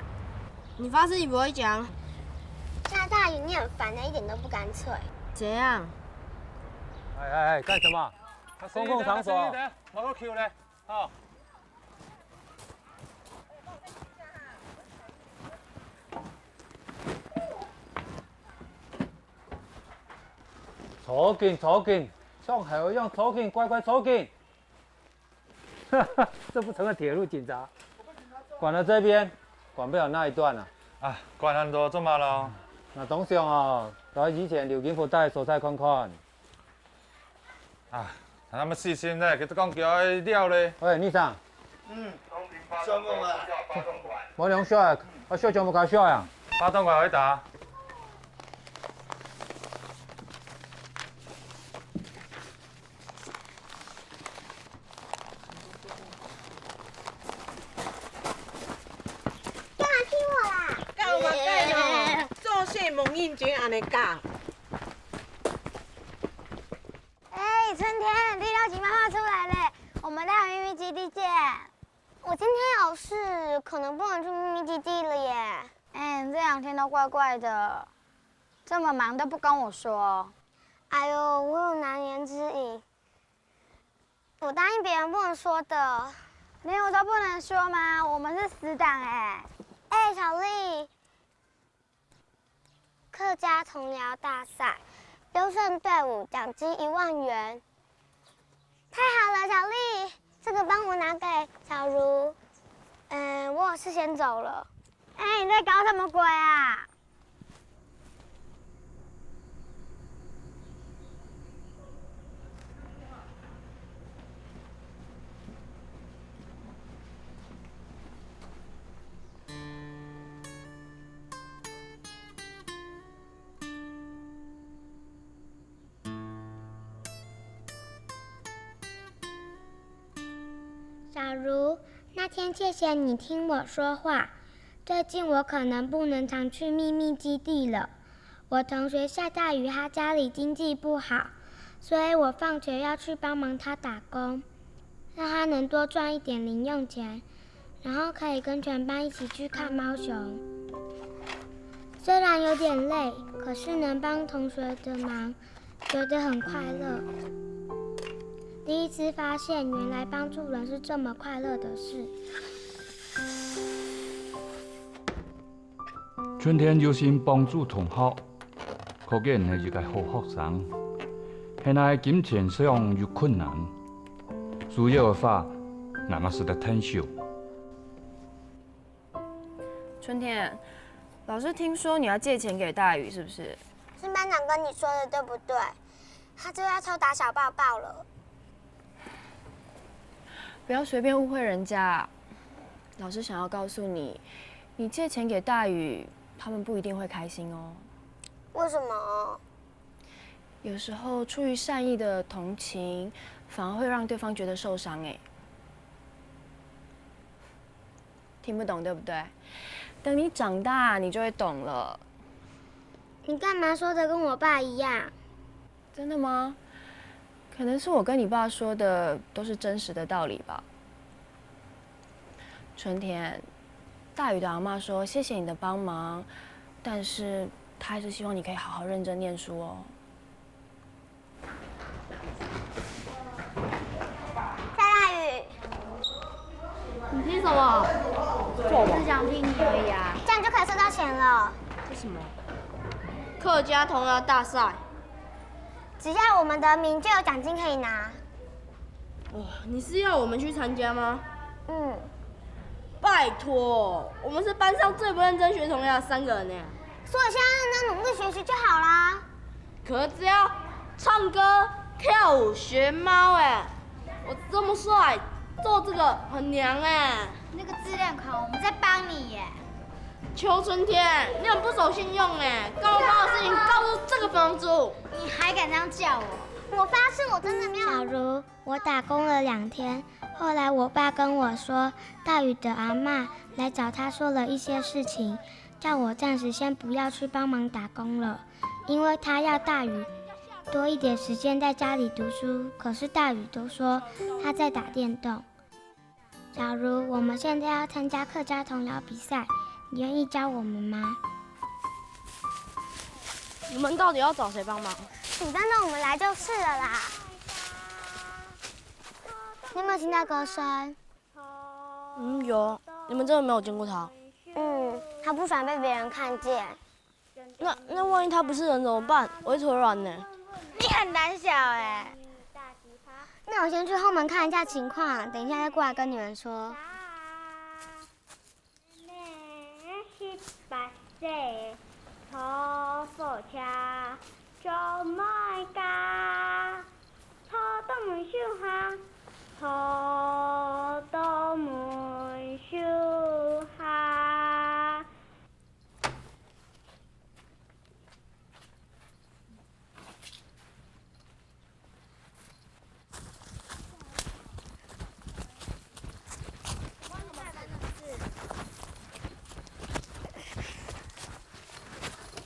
你發誓你不會講？下大雨你很煩的，一點都不乾脆。怎樣？哎哎哎，幹什麼？公共場所。等一下，等一下，等一下，我都Q嘞。 好。坐緊，坐緊，像猴一樣坐緊，乖乖坐緊。這不成了鐵路警察？管了這邊，管不了那一段啊。啊，管恁多做麼咯？那當想哦，到以前劉金福戴个所在看看。 啊，他們細心咧，佢都講叫佢了咧。喂，你上。嗯，小夢啊。無兩小啊，啊，小強無搞小啊。發動過來打。幹嘛踢我啦？搞麼个呢？做事無認真恁呢搞。 哎，春天，第六集漫畫出來了，我們到咪咪基地見。我今天有事，可能不能去咪咪基地了耶。哎，你這兩天都怪怪的，這麼忙都不跟我說。哎呦，我有難言之隱，我答應別人不能說的。沒有都不能說嗎？我們是死黨哎。哎，小麗， 客家童謠大賽，優勝隊伍獎金一萬元。太好了，小麗，這個幫我拿給小茹。嗯，我有事先走了。哎，你在搞什麼鬼啊？假如那天谢谢你听我说话，最近我可能不能常去秘密基地了。我同学夏大宇他家里经济不好，所以我放学要去帮忙他打工，让他能多赚一点零用钱，然后可以跟全班一起去看猫熊。虽然有点累，可是能帮同学的忙，觉得很快乐。第一次发现，原来帮助人是这么快乐的事。春天有心帮助同學，可见係一个好學生。现在金钱上有困难，需要个话，那么使得趁手。春天，老师听说你要借钱给大宇，是不是？是班长跟你说的，对不对？他就要偷打小报告了。不要随便误会人家。老师想要告诉你，你借钱给大宇，他们不一定会开心哦。为什么？有时候出于善意的同情，反而会让对方觉得受伤哎。听不懂对不对？等你长大，你就会懂了。你干嘛说的跟我爸一样？真的吗？可能是我跟你爸说的都是真实的道理吧。春天，大宇的阿妈说谢谢你的帮忙，但是他还是希望你可以好好认真念书哦。下大雨，你听什么？我只想听你而已啊。这样就可以收到钱了。为什么？客家童谣大赛。只要我们得名，就有奖金可以拿。哇，你是要我们去参加吗？嗯，拜托，我们是班上最不认真学童谣的三个人呢。所以现在认真努力学习就好啦。可是只要唱歌、跳舞、学猫，哎，我这么帅，做这个很娘哎。那个自恋狂，我们在帮你耶。邱春天，你很不守信用哎，干嘛把我事情告诉这个房主？你还敢这样叫我？我发誓我真的没有。假如我打工了两天，后来我爸跟我说，大宇的阿妈来找他说了一些事情，叫我暂时先不要去帮忙打工了，因为他要大宇多一点时间在家里读书。可是大宇都说他在打电动。假如我们现在要参加客家童谣比赛，你愿意教我们吗？你们到底要找谁帮忙？你跟着我们来就是了啦。你有没有听到歌声？嗯，有。你们真的没有见过他？嗯，他不喜欢被别人看见。那那万一他不是人怎么办？我会腿软呢。你很胆小哎。那我先去后门看一下情况，等一下再过来跟你们说。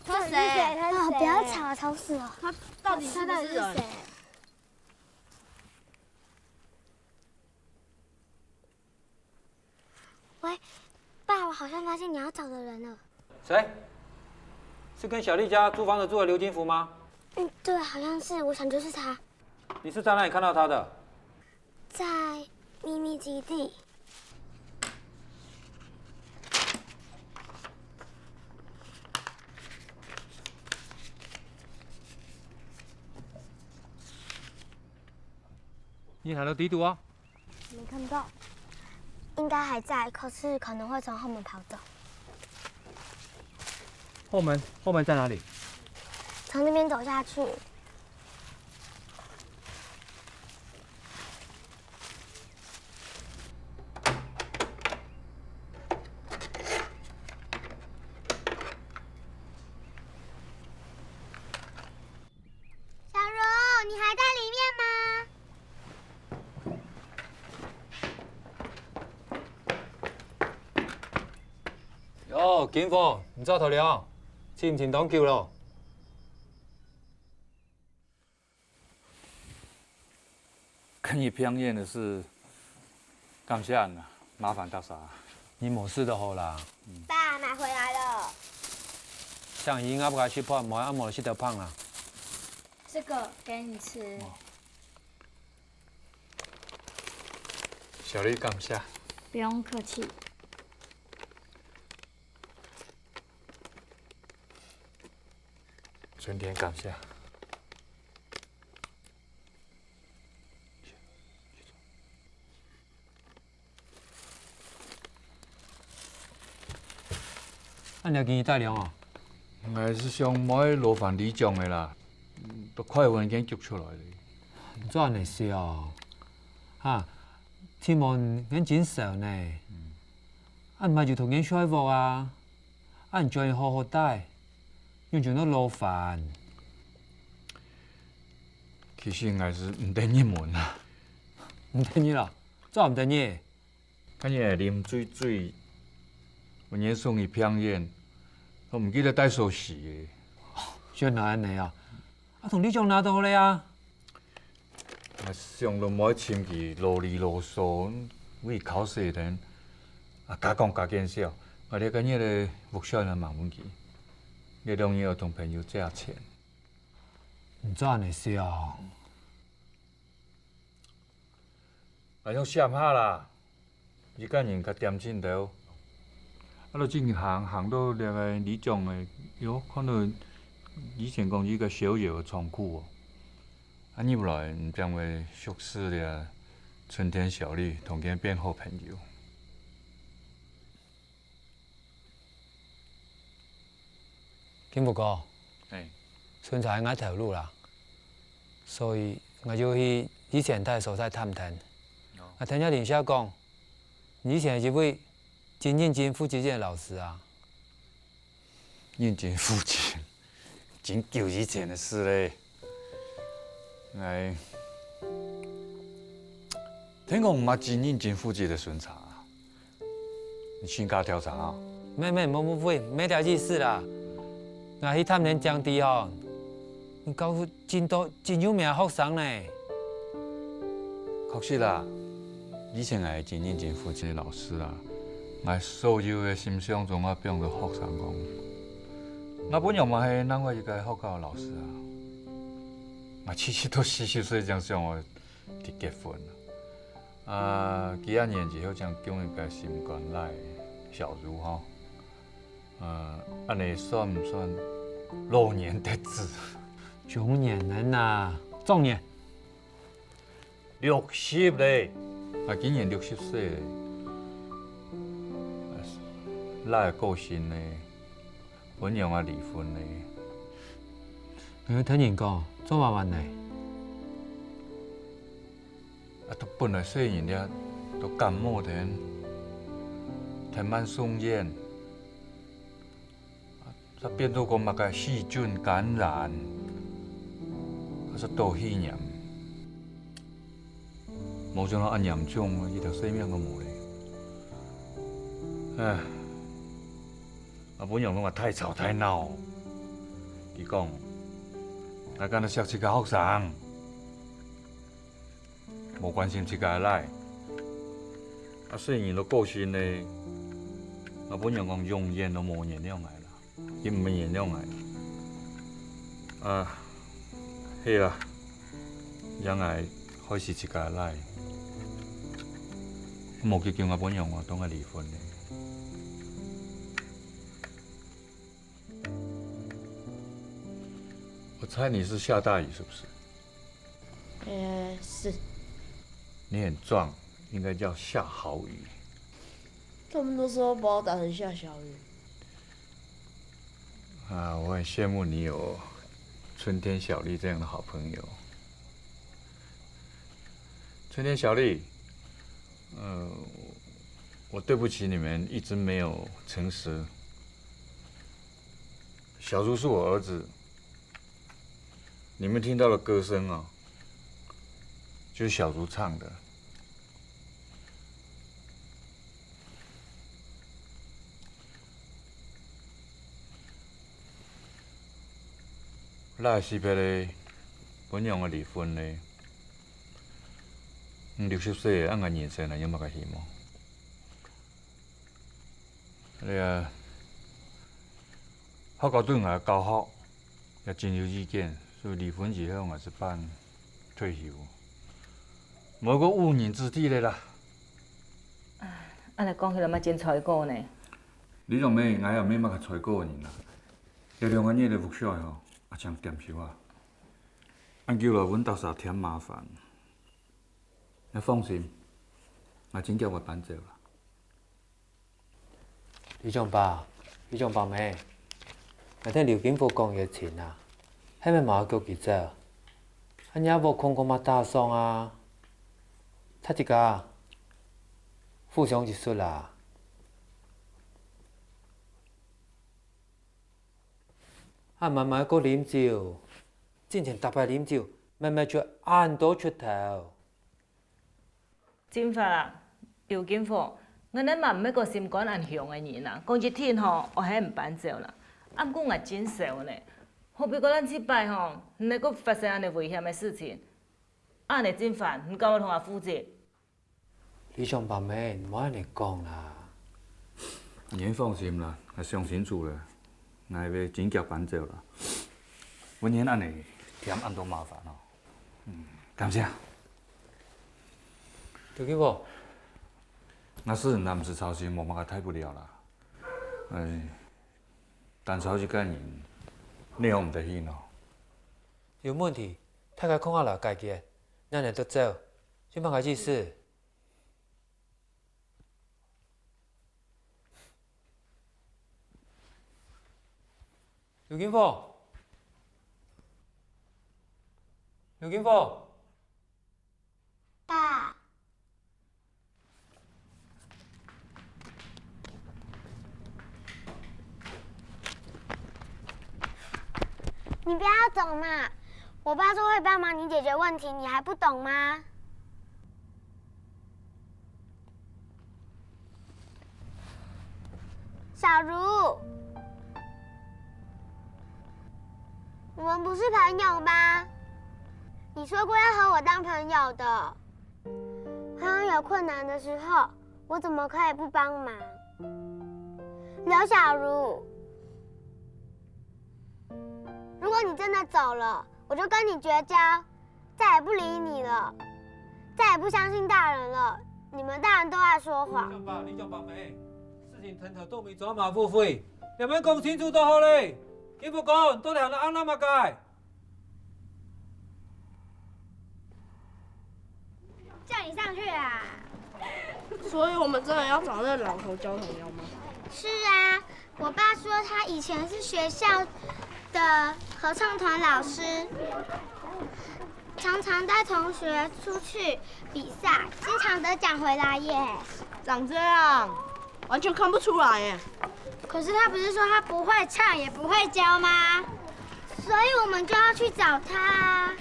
他是谁？啊，不要吵，吵死了。他到底是不是人？喂，爸，我好像发现你要找的人了。谁？是跟小丽家租房子住的刘金福吗？嗯，对，好像是，我想就是他。你是在哪里看到他的？在秘密基地。你看到地图啊？没看到。应该还在，可是可能会从后门跑走。后门，后门在哪里？从那边走下去。小茹，你还在里面吗？哦，金虎，你早到了，請毋請當久了？跟你碰面的事，感謝你啊，麻煩大家。你無事就好啦。爸，奶回來了。想你，𠊎不該食飯，無愛無食得飯啊。這個給你吃。哦。小麗，感謝。不用客氣。 春天，感謝。恁樣今日大涼哦。𠊎係想莫勞煩里長个啦，都快分佢逐出來了。做恁樣笑，哈，天門眼睛笑呢。 恁嘛就同佢睡屋啊，恁轉好好戴，用轉到勞煩。其實𠊎係毋得入門啊。毋得入啊？做毋得入？看你啉醉醉，有人送你病院，都毋記得帶鎖匙个。原來恁樣啊！啊，同里長拿到好了啊！ 𠊎想都毋愛尋佢囉哩囉嗦，為考試等，啊，加講加見笑。𠊎這個月个屋稅還吂分佢，這兩日愛同朋友借錢。你做恁樣想？𠊎想想下啦。 一個人較恬靜兜。啊，就正行，行到這個里長个，喲，看到以前講一個小小个倉庫哦。啊，入來毋正會熟識了春天、小麗，同佢變好朋友。 金福哥，欸。巡查係𠊎頭路啦，所以𠊎就去以前戴所在探聽。哦。𠊎聽人家講，你以前係一位真認真負責任个老師啊。認真負責，真久以前个事咧。𠊎，聽講毋係真認真負責任个巡查啊。 你身家調查啊？無無無無，無這意思啦。𠊎去探聽正知吼，你教出真多真有名个學生呢。確實啦，以前𠊎係真認真負責任个老師啦。𠊎所有个心想總愛放在學生講。𠊎餔娘嘛係另外一個學校个老師啊。𠊎自細到四十歲正想愛去結婚。 啊，幾下年以後正降一個心肝倈小如吼。呃，恁樣算毋算老年得子？中年人啊，壯年。六十咧。啊，今年六十歲咧。啊，倈仔過身咧，餔娘啊離婚咧。你有聽人講，做麼个呢？ 啊，都本來細人仔都感冒等，忒慢送院，啊，煞變做講麼个細菌感染，還係多肺炎，無想到恁嚴重，一條性命都無咧。唉，啊，餔娘攏話太吵太鬧，佢講，𠊎干焦惜自家學生。 無關心自家个倈。啊，細人都過身咧，𠊎餔娘講永遠都無原諒𠊎啦，佢毋會原諒𠊎。啊，係啦，也𠊎害死自家个倈，無幾久𠊎餔娘啊，同𠊎離婚咧。 我猜你是下大雨，是不是？呃，是。你很壯，應該叫下豪雨。他們都說把我打成下小雨。啊，我很羨慕你有春天、小麗這樣的好朋友。春天、小麗，呃，我對不起你們一直沒有誠實。 小豬是我兒子，你們聽到的歌聲啊，就是小豬唱的。倈仔死忒咧，餔娘个離婚咧，你六十歲，恁个人生還有麼个希望？這个學校對𠊎个教學也真有意見，所以離婚以後𠊎就辦退休，無一個誤人子弟咧啦。恁呢講起來嘛真衰過呢。李長妹，𠊎也毋係麼个衰過个人啦。這兩個月个workshop吼，阿強店收啊，恁久來分大家添麻煩。你放心，𠊎真遽會搬走啦。 里長伯，里長伯姆，𠊎聽劉金福講个情啊，係毋係嘛愛叫佢走？恁樣屋空空嘛打爽啊！大自家互相一息啦！啊，慢慢个啉酒，進前逐擺啉酒，慢慢出恁多出頭。 金發啊，劉金福，𠊎等嘛毋係個心肝恁雄个人啊，講一定吼，𠊎係毋搬走啦。啊，毋過𠊎真愁呢，何必講咱這擺吼，你來個發生恁呢危險个事情，恁呢金發，你敢會同𠊎負責？里長伯姆，你莫恁呢講啦。你放心啦，𠊎相信主了。 𠊎會真遽搬走啦，分你恁呢添恁多麻煩哦。嗯，感謝。劉金福，𠊎知你臨時操心無麼个大不了啦。哎，單靠一個人，你也毋得去喏。有問題，大家共下來解決，恁呢就走，有麼个意思？ 劉金福，劉金福。爸。你不要走嘛！我爸說會幫忙你解決問題，你還不懂嗎？ 小茹，我們不是朋友嗎？你說過要和我當朋友的。當有困難的時候，我怎麼可以不幫忙？劉小茹，如果你真的走了，我就跟你絕交。 再也不理你了，再也不相信大人了。你們大人都愛說謊。里長伯、里長伯姆，事情談到都尾，做麼个誤會？兩位講清楚就好咧。金福哥，到底還恁樣麼个？叫你上去啊！所以我們真的要找那個老頭交朋友嗎？是啊， 我爸說他以前是學校的合唱團老師，常常帶同學出去比賽，經常得獎回來耶。長這樣，完全看不出來耶。可是他不是說他不會唱也不會教嗎？所以我們就要去找他。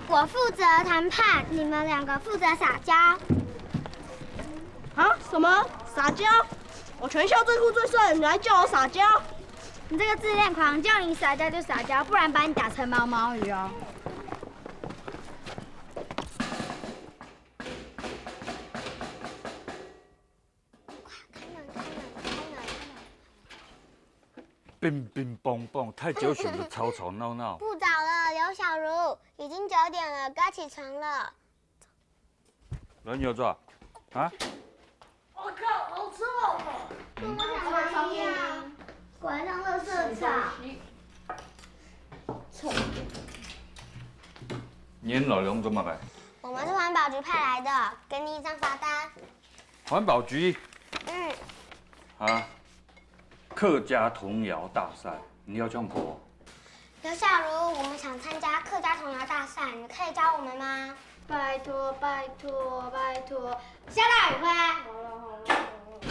我負責談判，你們兩個負責撒嬌。啊？什麼？撒嬌？ 我全校最酷最帥，你還叫我撒嬌？你這個自戀狂，叫你撒嬌就撒嬌，不然把你打成毛毛雨哦。乒乒乓乓，太久遠了，吵吵鬧鬧。不早了，劉小茹，已經九點了，該起床了。 輪流做啊？啊？我靠，好臭哦！跟我想的一樣，果然像垃圾场。臭。你老公做麼个？我們是環保局派來的，給你一張罰單。環保局？嗯。啊？ 客家童謠大賽，你要唱歌哦？劉小茹，我們想參加客家童謠大賽，你可以教我們嗎？拜託，拜託，拜託，下大雨快！好了，好了，好了。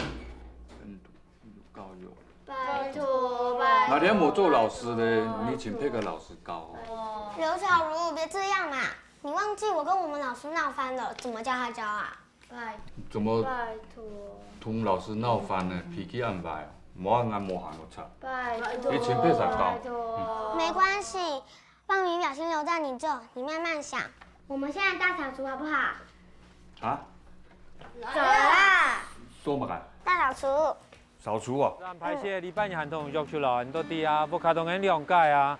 真的，有夠有。拜託，拜託。哪天我做老師呢，你請別個老師教哦。劉小茹，別這樣嘛，你忘記我跟我們老師鬧翻了，怎麼叫他教啊？ 拜，怎麼拜託。同老師鬧翻呢？脾氣恁壞啊？無啊，𠊎無閒，𠊎插。拜託，你請別人講。拜託。沒關係，萬明表先留在你這，你慢慢想。我們現在大掃除好不好？啊？走啦！做麼个？大掃除。掃除哦。恁歹勢，禮拜日還同約出來，你到底啊，屋下都恁兩改啊。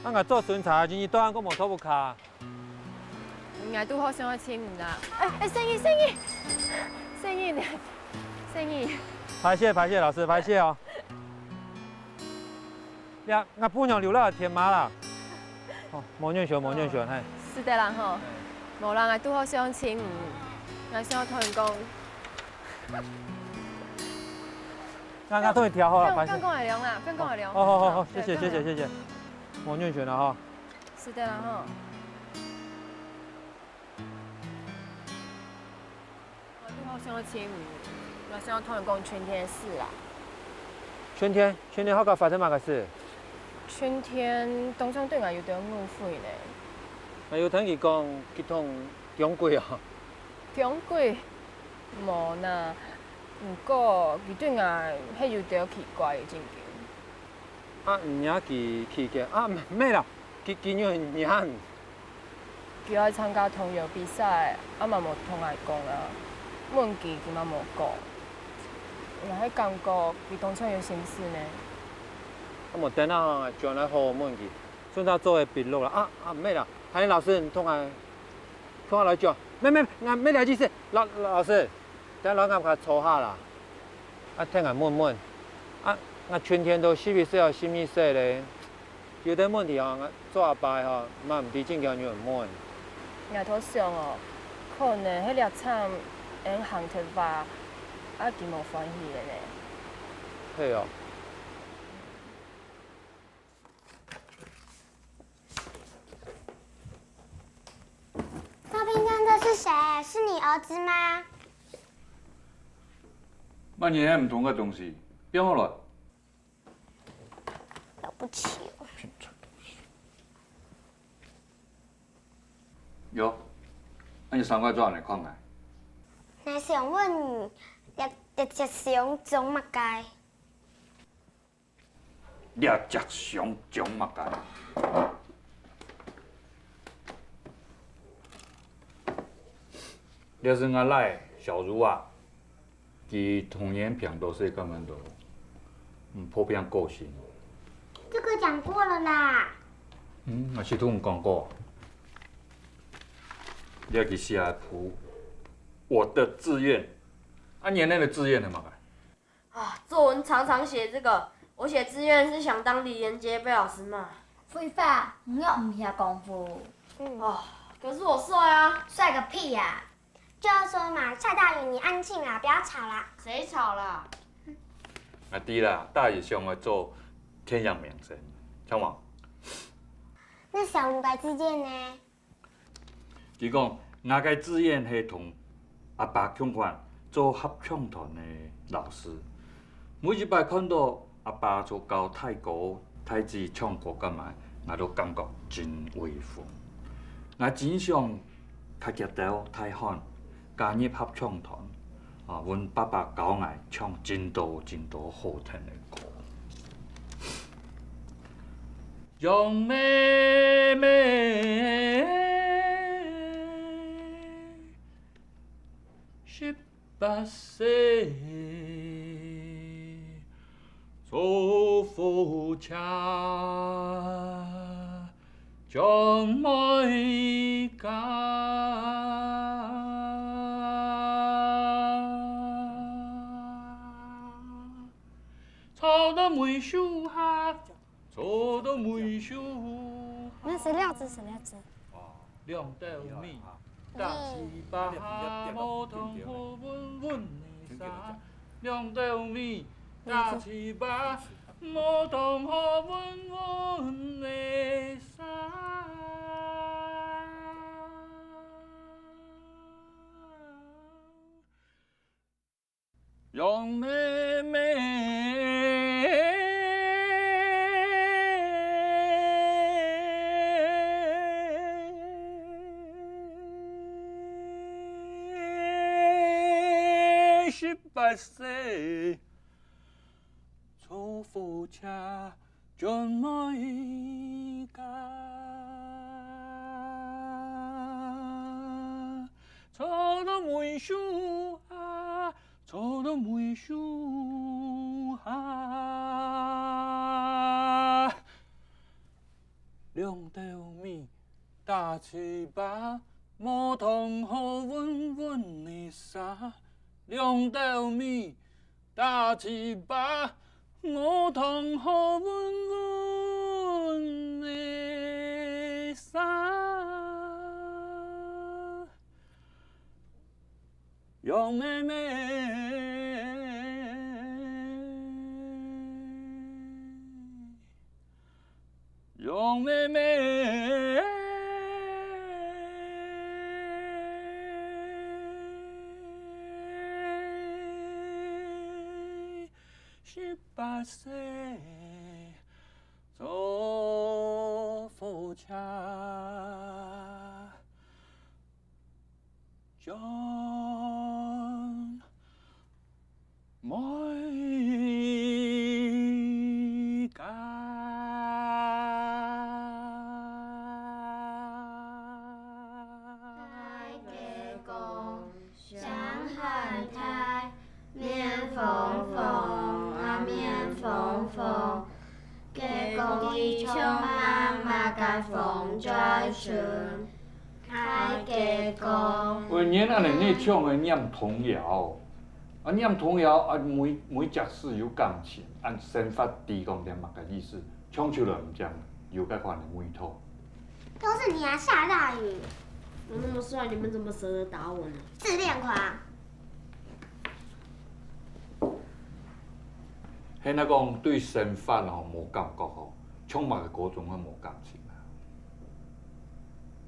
啊，𠊎做巡查，今日到暗攏無到屋下。 𠊎拄好想愛尋你啦。哎，哎，細義，細義，細義，細義。歹勢，歹勢，老師，歹勢哦。呀，𠊎餔娘留落來添麻啦。哦，無恁想，無恁想，嘿。是的啦吼。無啦，𠊎拄好想尋你，𠊎想要同你講。𠊎，𠊎同你調好了，歹勢。放，放過來聊啦，放過來聊。哦，好，好，好，謝謝，謝謝，謝謝。無恁想了哈。 是的啦吼。𠊎拄好想愛尋你，𠊎想愛同你講春天个事啦。春天？春天學校發生麼个事？春天當像對𠊎有兜誤會呢。𠊎有聽佢講，佢同你講過啊？講過？無啦，毋過佢對𠊎係有兜奇怪个情形。 啊，毋係佢期間啊，毋係啦，佢，佢有人。佢愛參加童謠比賽，啊嘛無同𠊎講啊，問佢，佢嘛無講。𠊎係感覺佢當像有心事呢。啊，無等下，轉來好好問佢，順續做個筆錄啦。啊，啊，毋係啦，韓老師，你同𠊎，同𠊎來講，毋係，毋係，𠊎毋係這意思，老，老師。 等下摎𠊎坐下啦。啊，聽𠊎問問。啊，𠊎春天都十一歲抑十二歲咧，有兜問題哦，𠊎做阿爸个吼，嘛毋知正經仰問。𠊎在想哦，可能係這站𠊎行忒遠，啊，佢無歡喜个呢。係哦。 照片上這是誰？是你兒子嗎？麼人還毋同个東西，變好了。了不起哦。喲，恁樣三個做恁樣看啊？𠊎想問你，這，這隻熊種麼个？ 這隻熊種麼个？這係吾倈小如啊，佢童年病到世界滿都，嗯，破病過身。這個講過了啦。嗯，𠊎係同你講過。這佢寫个《我的志願》，啊，你个志願係麼个？ 啊，作文常常寫這個，我寫志願是想當李連杰，被老師罵。廢話，你又毋曉功夫。哦，可是我帥啊。帥個屁呀！就說嘛，下大雨你安靜啦，不要吵啦。誰吵啦？啊，對啦，大姨想愛做天陽明星，像無？那小如的志願呢？ 佢講，𠊎个志願係同阿爸共款做合唱團个老師。每一擺看到阿爸在教大哥、大姊唱歌个嘛，𠊎都感覺真威風。𠊎真想大腳兜大漢，加入合唱團，啊，分爸爸教𠊎唱真多真多好聽个歌。 楊妹妹，十八歲，坐火車，將妹嫁。坐到梅樹下， 坐到梅樹下。那十六隻，十六隻。兩斗米，打粢粑，無糖好溫溫个沙。兩斗米，打粢粑，無糖好溫溫个沙。 楊妹妹，十八歲，坐火車轉梅家，坐到梅樹下，坐到梅樹下。兩斗米打粢粑，無糖好搵搵仔沙。兩斗米 打粢粑，無糖好搵搵仔沙。羊咩咩， 羊咩咩，十八歲，坐火車 轉梅家。大雞公，聲還大，面紅紅啊面紅紅， 雞公佢唱啊嘛个風在吹，大雞公。喂，你恁樣你唱个念童謠，啊，念童謠啊，每，每隻字有感情，按生活知講點麼个意思，唱出來毋正有該款个味道。都是你啊，下大雨。我那么帅，你们怎么舍得打我呢？自恋狂。 係若講對生活吼無感覺吼，唱麼个歌總會無感情啊，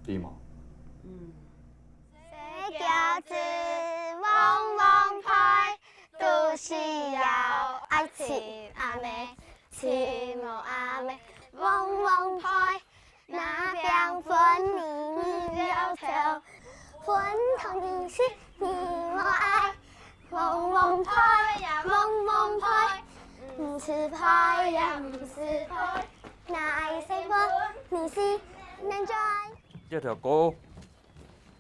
對無？嗯。細腳子黃黃皮，肚屎枵愛尋阿姆，尋無阿姆黃黃皮。 若餅粉你，你了頭，粉糖你食你無愛，黃黃皮，黃黃皮，毋食皮也毋食皮，若愛食粉你食，能賺。這條歌，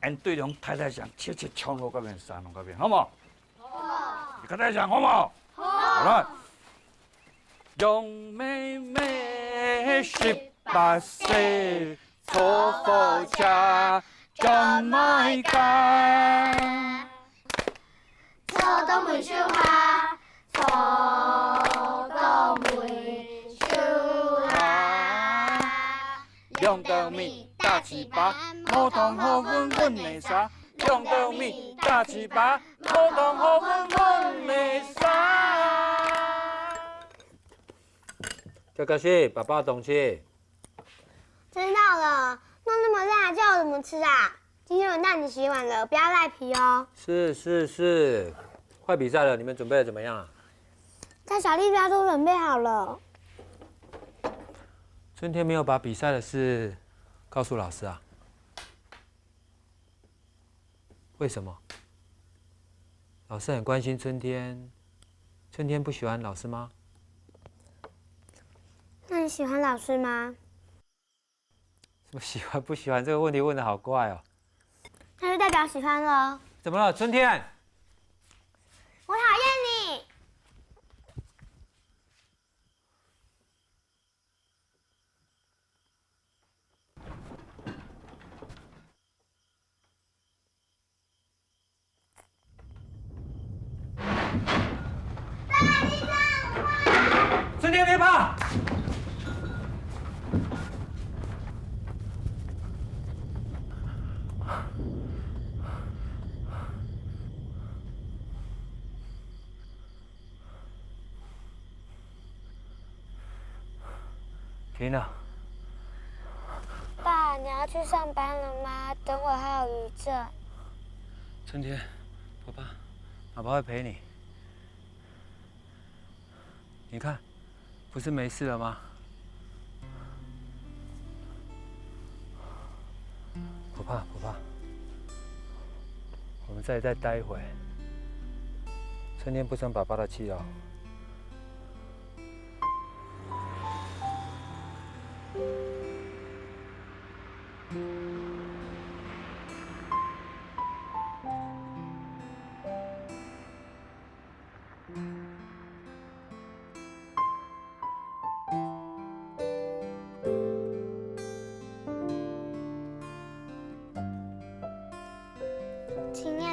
俺對兩太太想切切唱到該邊，山東該邊，好無？好。你較大聲，好無？好。好了。 羊咩咩，十八歲，坐火車轉梅家。坐到梅樹下，坐到梅樹下。兩斗米打粢粑，無糖好搵搵仔沙。兩斗米打粢粑， 無糖好搵搵仔沙。小可是，爸爸東西。知道了，弄那麼辣，叫我怎麼吃啊？今天輪到你洗碗了，不要賴皮哦。是，是，是。快比賽了，你們準備得怎麼樣啊？在小麗家都準備好了。春天沒有把比賽的事告訴老師啊？ 為什麼？老師很關心春天，春天不喜歡老師嗎？那你喜歡老師嗎？什麼喜歡不喜歡？這個問題問得好怪哦。那就代表喜歡了。怎麼了，春天？我討厭你。 春天別怕。停了。爸，你要去上班了嗎？等會還有餘震。春天，爸爸，爸爸會陪你。你看，不是沒事了嗎？不怕，不怕。我們這裡再待一會。春天不生爸爸的氣哦。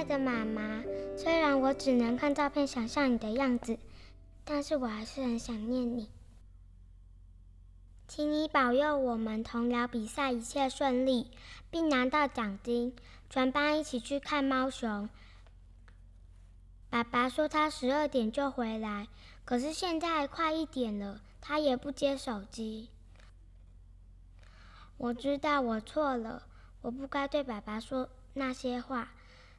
爱的妈妈，虽然我只能看照片想象你的样子，但是我还是很想念你。请你保佑我们童谣比赛一切顺利，并拿到奖金，全班一起去看猫熊。爸爸说他十二点就回来，可是现在快一点了，他也不接手机。我知道我错了，我不该对爸爸说那些话。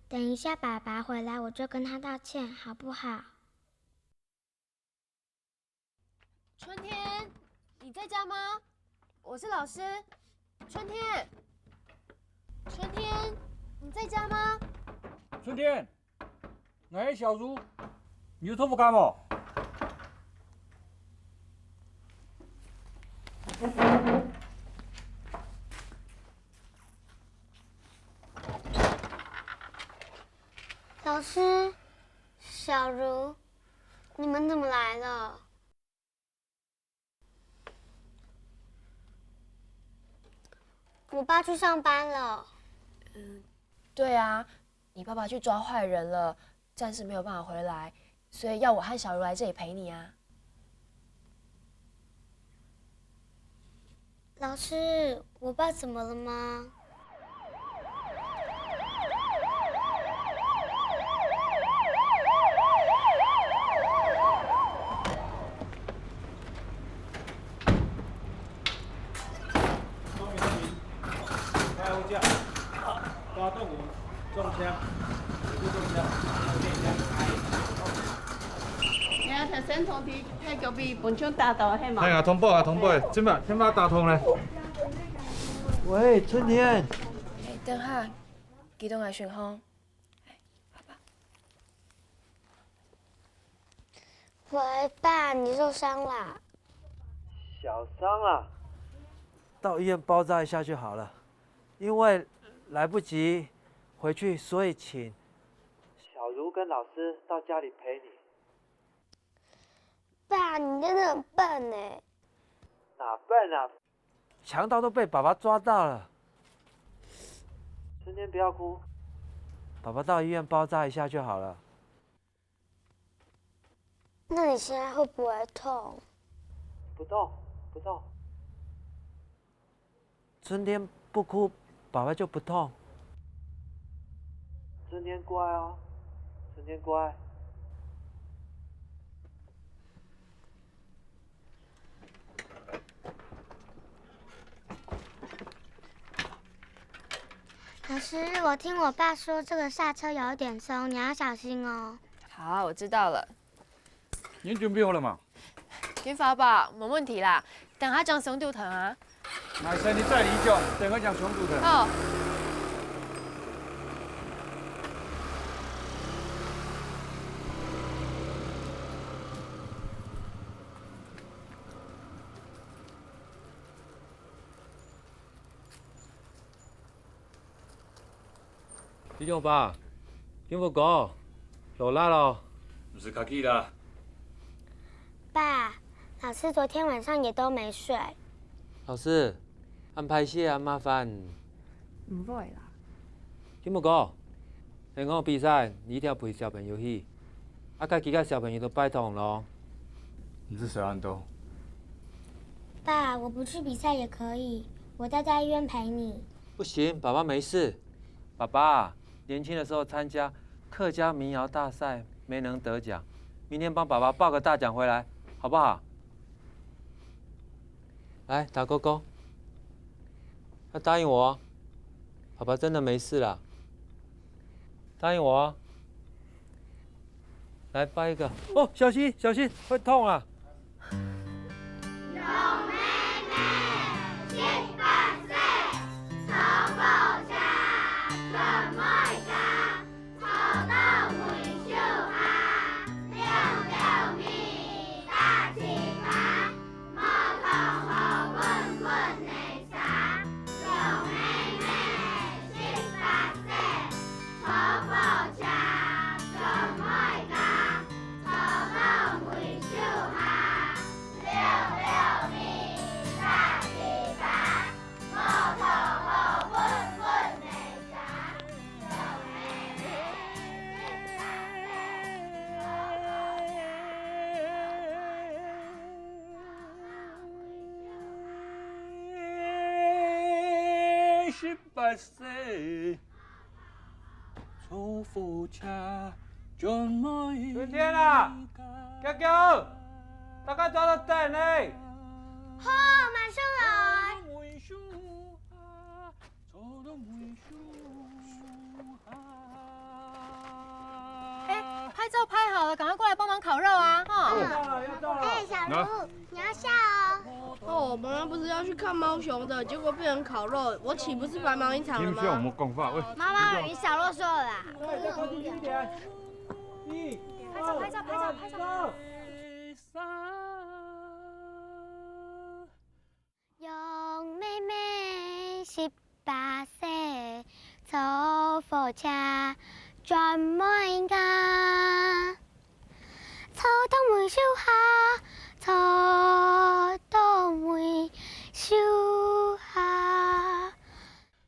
等一下爸爸回来，我就跟他道歉，好不好？春天，你在家吗？我是老师。春天，春天，你在家吗？春天，𠊎係小茹，你有聽無？老师，小茹，你们怎么来了？我爸去上班了。对啊，你爸爸去抓坏人了，暂时没有办法回来，所以要我和小茹来这里陪你啊。老师，我爸怎么了吗？你啊，頭先同佢太久，分槍打到係無？係啊，通報啊，通報，這馬，這馬打通咧。喂，春天。欸，等下，佢等來訊號。欸，爸爸。喂，爸，你受伤啦？小伤啊，到医院包扎一下就好了。因为来不及回去，所以请小茹跟老师到家里陪你。爸，你真的很笨欸。哪笨啊？强盗都被爸爸抓到了。春天，不要哭。爸爸到医院包扎一下就好了。那你现在会不会痛？不痛，不痛。春天不哭，爸爸就不痛。春天乖哦，春天乖。 老师，我听我爸说，这个刹车有一点松，你要小心哦。好，我知道了。你准备好了吗？金发爸，没问题啦，等下将松度疼啊。 Maisan，你載你將，等下將松度疼。好。弟兄爸，金福哥，落力咯。毋使客氣啦。爸，老師昨天晚上也都沒睡。老師，恁歹勢，恁麻煩。毋會啦。金福哥，下下比賽，你一定愛陪小朋友去。啊，該幾个小朋友都拜託咯。你是誰啊，你都？爸，我不去比賽也可以，我待在医院陪你。不行，爸爸沒事。 爸爸年輕的時候參加客家民謠大賽，沒能得獎，明天幫爸爸報個大獎回來，好不好？來，打勾勾。要答應我哦，爸爸真的沒事啦。答應我哦。來，抱一個。哦，小心，小心，會痛啊！ 草埔車，草埔車，做妹家，草埔圍樹下，十八歲，坐火車轉梅田啊！嬌嬌，大家早點等呢！好，馬上來。 哎，拍照拍好了，趕快過來幫忙烤肉啊！哈。哎，小盧，你要笑哦。哦，我們不是要去看貓熊的，結果變成烤肉，我豈不是白忙一場了嗎？你們笑我們講話，喂。媽媽，你小囉嗦了啦。拍照，拍照，拍照，拍照。羊妹妹十八歲，坐火車轉梅田。坐到梅樹下，坐到梅樹下。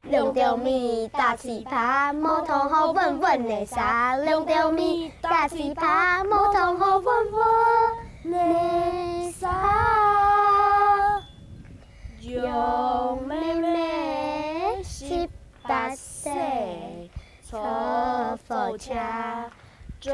兩條尾打粢粑，無糖好穩穩个沙。兩條尾打粢粑，無糖好穩穩个沙。羊妹妹十八歲，坐火車轉